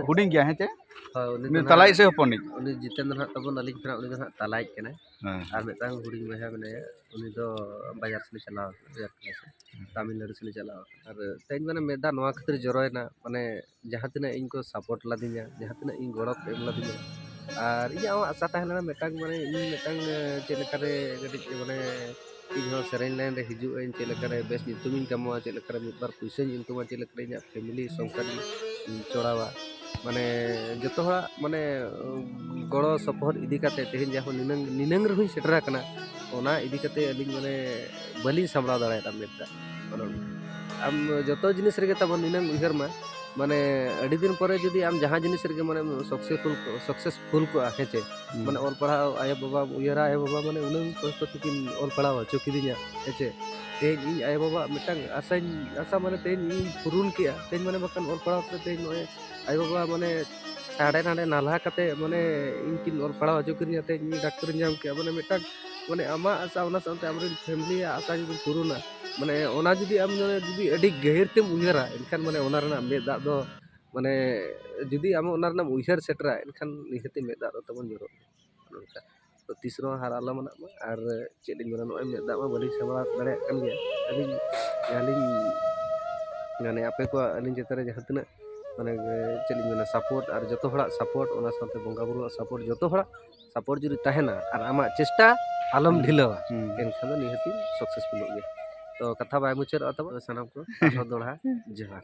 ᱦᱩᱰᱤᱧ ᱜᱮᱭᱟ, ᱦᱮᱸ ᱪᱮ? ᱦᱳᱭ, ᱩᱱᱤ ᱩᱱᱤ ᱫᱚ ᱫᱚ ᱛᱟᱞᱟᱭᱤᱡ ᱱᱟᱦᱟᱜ, ᱥᱮ ᱦᱚᱯᱚᱱᱤᱡ? ᱩᱱᱤ ᱡᱤᱛᱮᱱ ᱫᱚ ᱱᱟᱦᱟᱜ ᱛᱟᱵᱚᱱ ᱟᱹᱞᱤᱧ ᱠᱷᱚᱱᱟᱜ, ᱩᱱᱤ ᱫᱚ ᱱᱟᱦᱟᱜ ᱛᱟᱞᱟᱭᱤᱡ ᱠᱟᱱᱟᱭ᱾ ᱦᱮᱸ᱾ ᱟᱨ ᱢᱤᱫᱴᱟᱝ ᱦᱩᱰᱤᱧ ᱵᱚᱭᱦᱟ ᱢᱮᱱᱟᱭᱟ, ᱩᱱᱤ ᱫᱚ ᱵᱟᱡᱟᱨ ᱥᱮᱱᱮ ᱪᱟᱞᱟᱣ ᱟᱠᱟᱱᱟ, ᱵᱟᱡᱟᱨ ᱠᱟᱹᱢᱤ ᱥᱮᱱ᱾ ᱛᱟᱢᱤᱞᱱᱟᱲᱩ ᱥᱮᱫ ᱞᱮ ᱪᱟᱞᱟᱣ ᱟᱠᱟᱱᱟ᱾ ᱟᱨ ᱛᱮᱦᱮᱧ ᱢᱟᱱᱮ ᱢᱮᱫ ᱫᱟᱜ ᱱᱚᱣᱟ ᱠᱷᱟᱹᱛᱤᱨ ᱡᱚᱨᱚᱭᱮᱱᱟ, ᱢᱟᱱᱮ ᱡᱟᱦᱟᱸ ᱛᱤᱱᱟᱹᱜ ᱤᱧ ᱠᱚ ᱥᱟᱯᱳᱨᱴ ᱞᱟᱫᱤᱧᱟ, ᱡᱟᱦᱟᱸ ᱛᱤᱱᱟᱹᱜ ᱤᱧ ᱜᱚᱲᱚ ᱠᱚ ᱮᱢ ᱞᱟᱫᱤᱧᱟ, ᱟᱨ ᱤᱧᱟᱹᱜ ᱦᱚᱸ ᱟᱥᱟ ᱛᱟᱦᱮᱸ ᱞᱮᱱᱟ ᱢᱤᱫᱴᱟᱝ, ᱢᱟᱱᱮ ᱤᱧ ᱢᱤᱫᱴᱟᱝ ᱪᱮᱫ ᱞᱮᱠᱟᱨᱮ ᱠᱟᱹᱴᱤᱡ ᱢᱟᱱᱮ ᱤᱧ ᱦᱚᱸ ᱥᱮᱨᱮᱧ ᱞᱟᱭᱤᱱ ᱨᱮ ᱦᱤᱡᱩᱜ ᱟᱹᱧ, ᱪᱮᱫ ᱞᱮᱠᱟᱨᱮ ᱵᱮᱥ ᱧᱩᱛᱩᱢᱤᱧ ᱠᱟᱢᱟᱣᱟ, ᱪᱮᱫ ᱞᱮᱠᱟᱨᱮ ᱢᱤᱫ ᱵᱟᱨ ᱯᱩᱭᱥᱟᱹᱧ ᱤᱱᱠᱟᱢᱟ, ᱪᱮᱫ ᱞᱮᱠᱟᱨᱮ ᱤᱧᱟᱹᱜ ᱯᱷᱮᱢᱤᱞᱤ ᱥᱚᱝᱥᱟᱨᱤᱧ ᱪᱚᱲᱟᱣᱟ᱾ ᱢᱟᱱᱮ ᱡᱚᱛᱚ ᱦᱚᱲᱟᱜ ᱢᱟᱱᱮ ᱜᱚᱲᱚ ᱥᱚᱯᱚᱦᱚᱫ ᱤᱫᱤ ᱠᱟᱛᱮ ᱛᱮᱦᱮᱧ ᱡᱟᱦᱟᱸ ᱱᱤᱱᱟᱹᱝ, ᱱᱤᱱᱟᱹᱝ ᱨᱮᱦᱚᱸᱧ ᱥᱮᱴᱮᱨ ᱟᱠᱟᱱᱟ, ᱚᱱᱟ ᱤᱫᱤ ᱠᱟᱛᱮ ᱟᱹᱞᱤᱧ ᱢᱟᱱᱮ ᱵᱟᱹᱞᱤᱧ ᱥᱟᱢᱵᱲᱟᱣ ᱫᱟᱲᱮᱭᱟᱜᱼᱟ ᱢᱮᱫ ᱫᱟᱜ᱾ ᱚᱱᱮ ᱚᱱᱠᱟ᱾ ᱟᱢ ᱡᱚᱛᱚ ᱡᱤᱱᱤᱥ ᱨᱮᱜᱮ ᱛᱟᱵᱚᱱ ᱱᱤᱱᱟᱹᱝ ᱩᱭᱦᱟᱹᱨ ᱢᱟ, ᱢᱟᱱᱮ ᱟᱹᱰᱤ ᱫᱤᱱ ᱯᱚᱨᱮ ᱡᱩᱫᱤ ᱟᱢ ᱡᱟᱦᱟᱸ ᱡᱤᱱᱤᱥ ᱨᱮᱜᱮ ᱢᱟᱱᱮ ᱥᱟᱠᱥᱮᱥᱯᱷᱩᱞ, ᱥᱟᱠᱥᱮᱥᱯᱷᱩᱞ ᱠᱚᱜᱼᱟ, ᱦᱮᱸ ᱪᱮ? ᱢᱟᱱᱮ ᱚᱞ ᱯᱟᱲᱦᱟᱣ, ᱟᱭᱳ ᱵᱟᱵᱟᱢ ᱩᱭᱦᱟᱹᱨᱟ, ᱟᱭᱳ ᱵᱟᱵᱟ ᱢᱟᱱᱮ ᱩᱱᱟᱹᱝ ᱠᱚᱥᱴᱚ ᱛᱮᱠᱤᱱ ᱚᱞ ᱯᱟᱲᱦᱟᱣ ᱦᱚᱪᱚ ᱠᱤᱫᱤᱧᱟ, ᱦᱮᱸ ᱪᱮ? ᱛᱮᱦᱮᱧ ᱤᱧ ᱟᱭᱳ ᱵᱟᱵᱟᱣᱟᱜ ᱢᱤᱫᱴᱟᱝ ᱟᱥᱟᱧ, ᱟᱥᱟ ᱢᱟᱱᱮ ᱛᱮᱦᱮᱧ ᱤᱧ ᱯᱩᱨᱩᱱ ᱠᱮᱜᱼᱟ᱾ ᱛᱮᱦᱮᱧ ᱢᱟᱱᱮ ᱵᱟᱠᱷᱟᱱ ᱚᱞ ᱯᱟᱲᱦᱟᱣ ᱠᱟᱛᱮ ᱛᱮᱦᱮᱧ ᱱᱚᱜᱼᱚᱭ ᱟᱭᱳ ᱵᱟᱵᱟ ᱢᱟᱱᱮ ᱦᱟᱸᱰᱮ ᱱᱟᱰᱮ ᱱᱟᱞᱦᱟ ᱠᱟᱛᱮ ᱢᱟᱱᱮ ᱤᱧ ᱠᱤᱱ ᱚᱞ ᱯᱟᱲᱦᱟᱣ ᱦᱚᱪᱚ ᱠᱤᱫᱤᱧᱟ, ᱛᱮᱦᱮᱧ ᱤᱧ ᱰᱟᱠᱛᱚᱨᱤᱧ ᱧᱟᱢ ᱠᱮᱜᱼᱟ᱾ ᱢᱟᱱᱮ ᱢᱤᱫᱴᱟᱝ ᱢᱟᱱᱮ ᱟᱢᱟᱜ ᱟᱥᱟ, ᱚᱱᱟ ᱥᱟᱶᱛᱮ ᱟᱢᱨᱮᱱ ᱯᱷᱮᱢᱤᱞᱤᱭᱟᱜ ᱟᱥᱟ ᱡᱩᱫᱤ ᱯᱩᱨᱩᱱᱟ, ᱢᱟᱱᱮ ᱚᱱᱟ ᱡᱩᱫᱤ ᱟᱢ ᱡᱩᱫᱤ ᱟᱹᱰᱤ ᱜᱟᱹᱦᱤᱨ ᱛᱮᱢ ᱩᱭᱦᱟᱹᱨᱟ, ᱮᱱᱠᱷᱟᱱ ᱢᱟᱱᱮ ᱚᱱᱟ ᱨᱮᱱᱟᱜ ᱢᱮᱫ ᱫᱟᱜ ᱫᱚ, ᱢᱟᱱᱮ ᱡᱩᱫᱤ ᱟᱢ ᱚᱱᱟ ᱨᱮᱱᱟᱜ ᱩᱭᱦᱟᱹᱨ ᱥᱮᱴᱮᱨᱟ, ᱮᱱᱠᱷᱟᱱ ᱱᱤᱦᱟᱹᱛᱤ ᱢᱮᱫ ᱫᱟᱜ ᱫᱚ ᱛᱟᱵᱚᱱ ᱡᱚᱨᱚᱜᱼᱟ᱾ ᱚᱱᱠᱟ᱾ ᱛᱚ ᱛᱤᱥ ᱨᱮᱦᱚᱸ ᱦᱟᱨ ᱟᱞᱚ ᱢᱟᱱᱟᱜ ᱢᱟ᱾ ᱟᱨ ᱪᱮᱫ ᱞᱤᱧ ᱢᱮᱱᱟ, ᱱᱚᱜᱼᱚᱭ ᱢᱮᱫ ᱫᱟᱜ ᱢᱟ ᱵᱟᱹᱞᱤᱧ ᱥᱟᱢᱵᱲᱟᱣ ᱫᱟᱲᱮᱭᱟᱜ ᱠᱟᱱ ᱜᱮᱭᱟ᱾ ᱟᱹᱞᱤᱧ, ᱟᱹᱞᱤᱧ ᱢᱟᱱᱮ ᱟᱯᱮ ᱠᱚᱣᱟᱜ ᱟᱹᱞᱤᱧ ᱪᱮᱛᱟᱱ ᱨᱮ ᱡᱟᱦᱟᱸ ᱛᱤᱱᱟᱹᱜ ᱢᱟᱱᱮ ᱪᱮᱫ ᱞᱤᱧ ᱢᱮᱱᱟ, ᱥᱟᱯᱳᱨᱴ ᱟᱨ ᱡᱚᱛᱚ ᱦᱚᱲᱟᱜ ᱥᱟᱯᱳᱨᱴ, ᱚᱱᱟ ᱥᱟᱶᱛᱮ ᱵᱚᱸᱜᱟ ᱵᱩᱨᱩᱣᱟᱜ ᱥᱟᱯᱳᱨᱴ, ᱡᱚᱛᱚ ᱦᱚᱲᱟᱜ ᱥᱟᱯᱳᱨᱴ ᱡᱩᱫᱤ ᱛᱟᱦᱮᱱᱟ ᱟᱨ ᱟᱢᱟᱜ ᱪᱮᱥᱴᱟ ᱟᱞᱚᱢ ᱦᱩᱸ᱾ ᱰᱷᱤᱞᱟᱹᱣᱟ, ᱦᱩᱸ᱾ ᱮᱱᱠᱷᱟᱱ ᱫᱚ ᱱᱤᱦᱟᱹᱛᱤ ᱥᱟᱠᱥᱮᱥᱯᱷᱩᱞᱚᱜ ᱜᱮᱭᱟ᱾ ᱛᱚ ᱠᱟᱛᱷᱟ ᱵᱟᱭ ᱢᱩᱪᱟᱹᱫᱚᱜᱼᱟ ᱛᱟᱵᱚ, ᱥᱟᱱᱟᱢ ᱠᱚ ᱟᱨᱦᱚᱸ ᱫᱚᱲᱦᱟ ᱡᱚᱦᱟᱨ᱾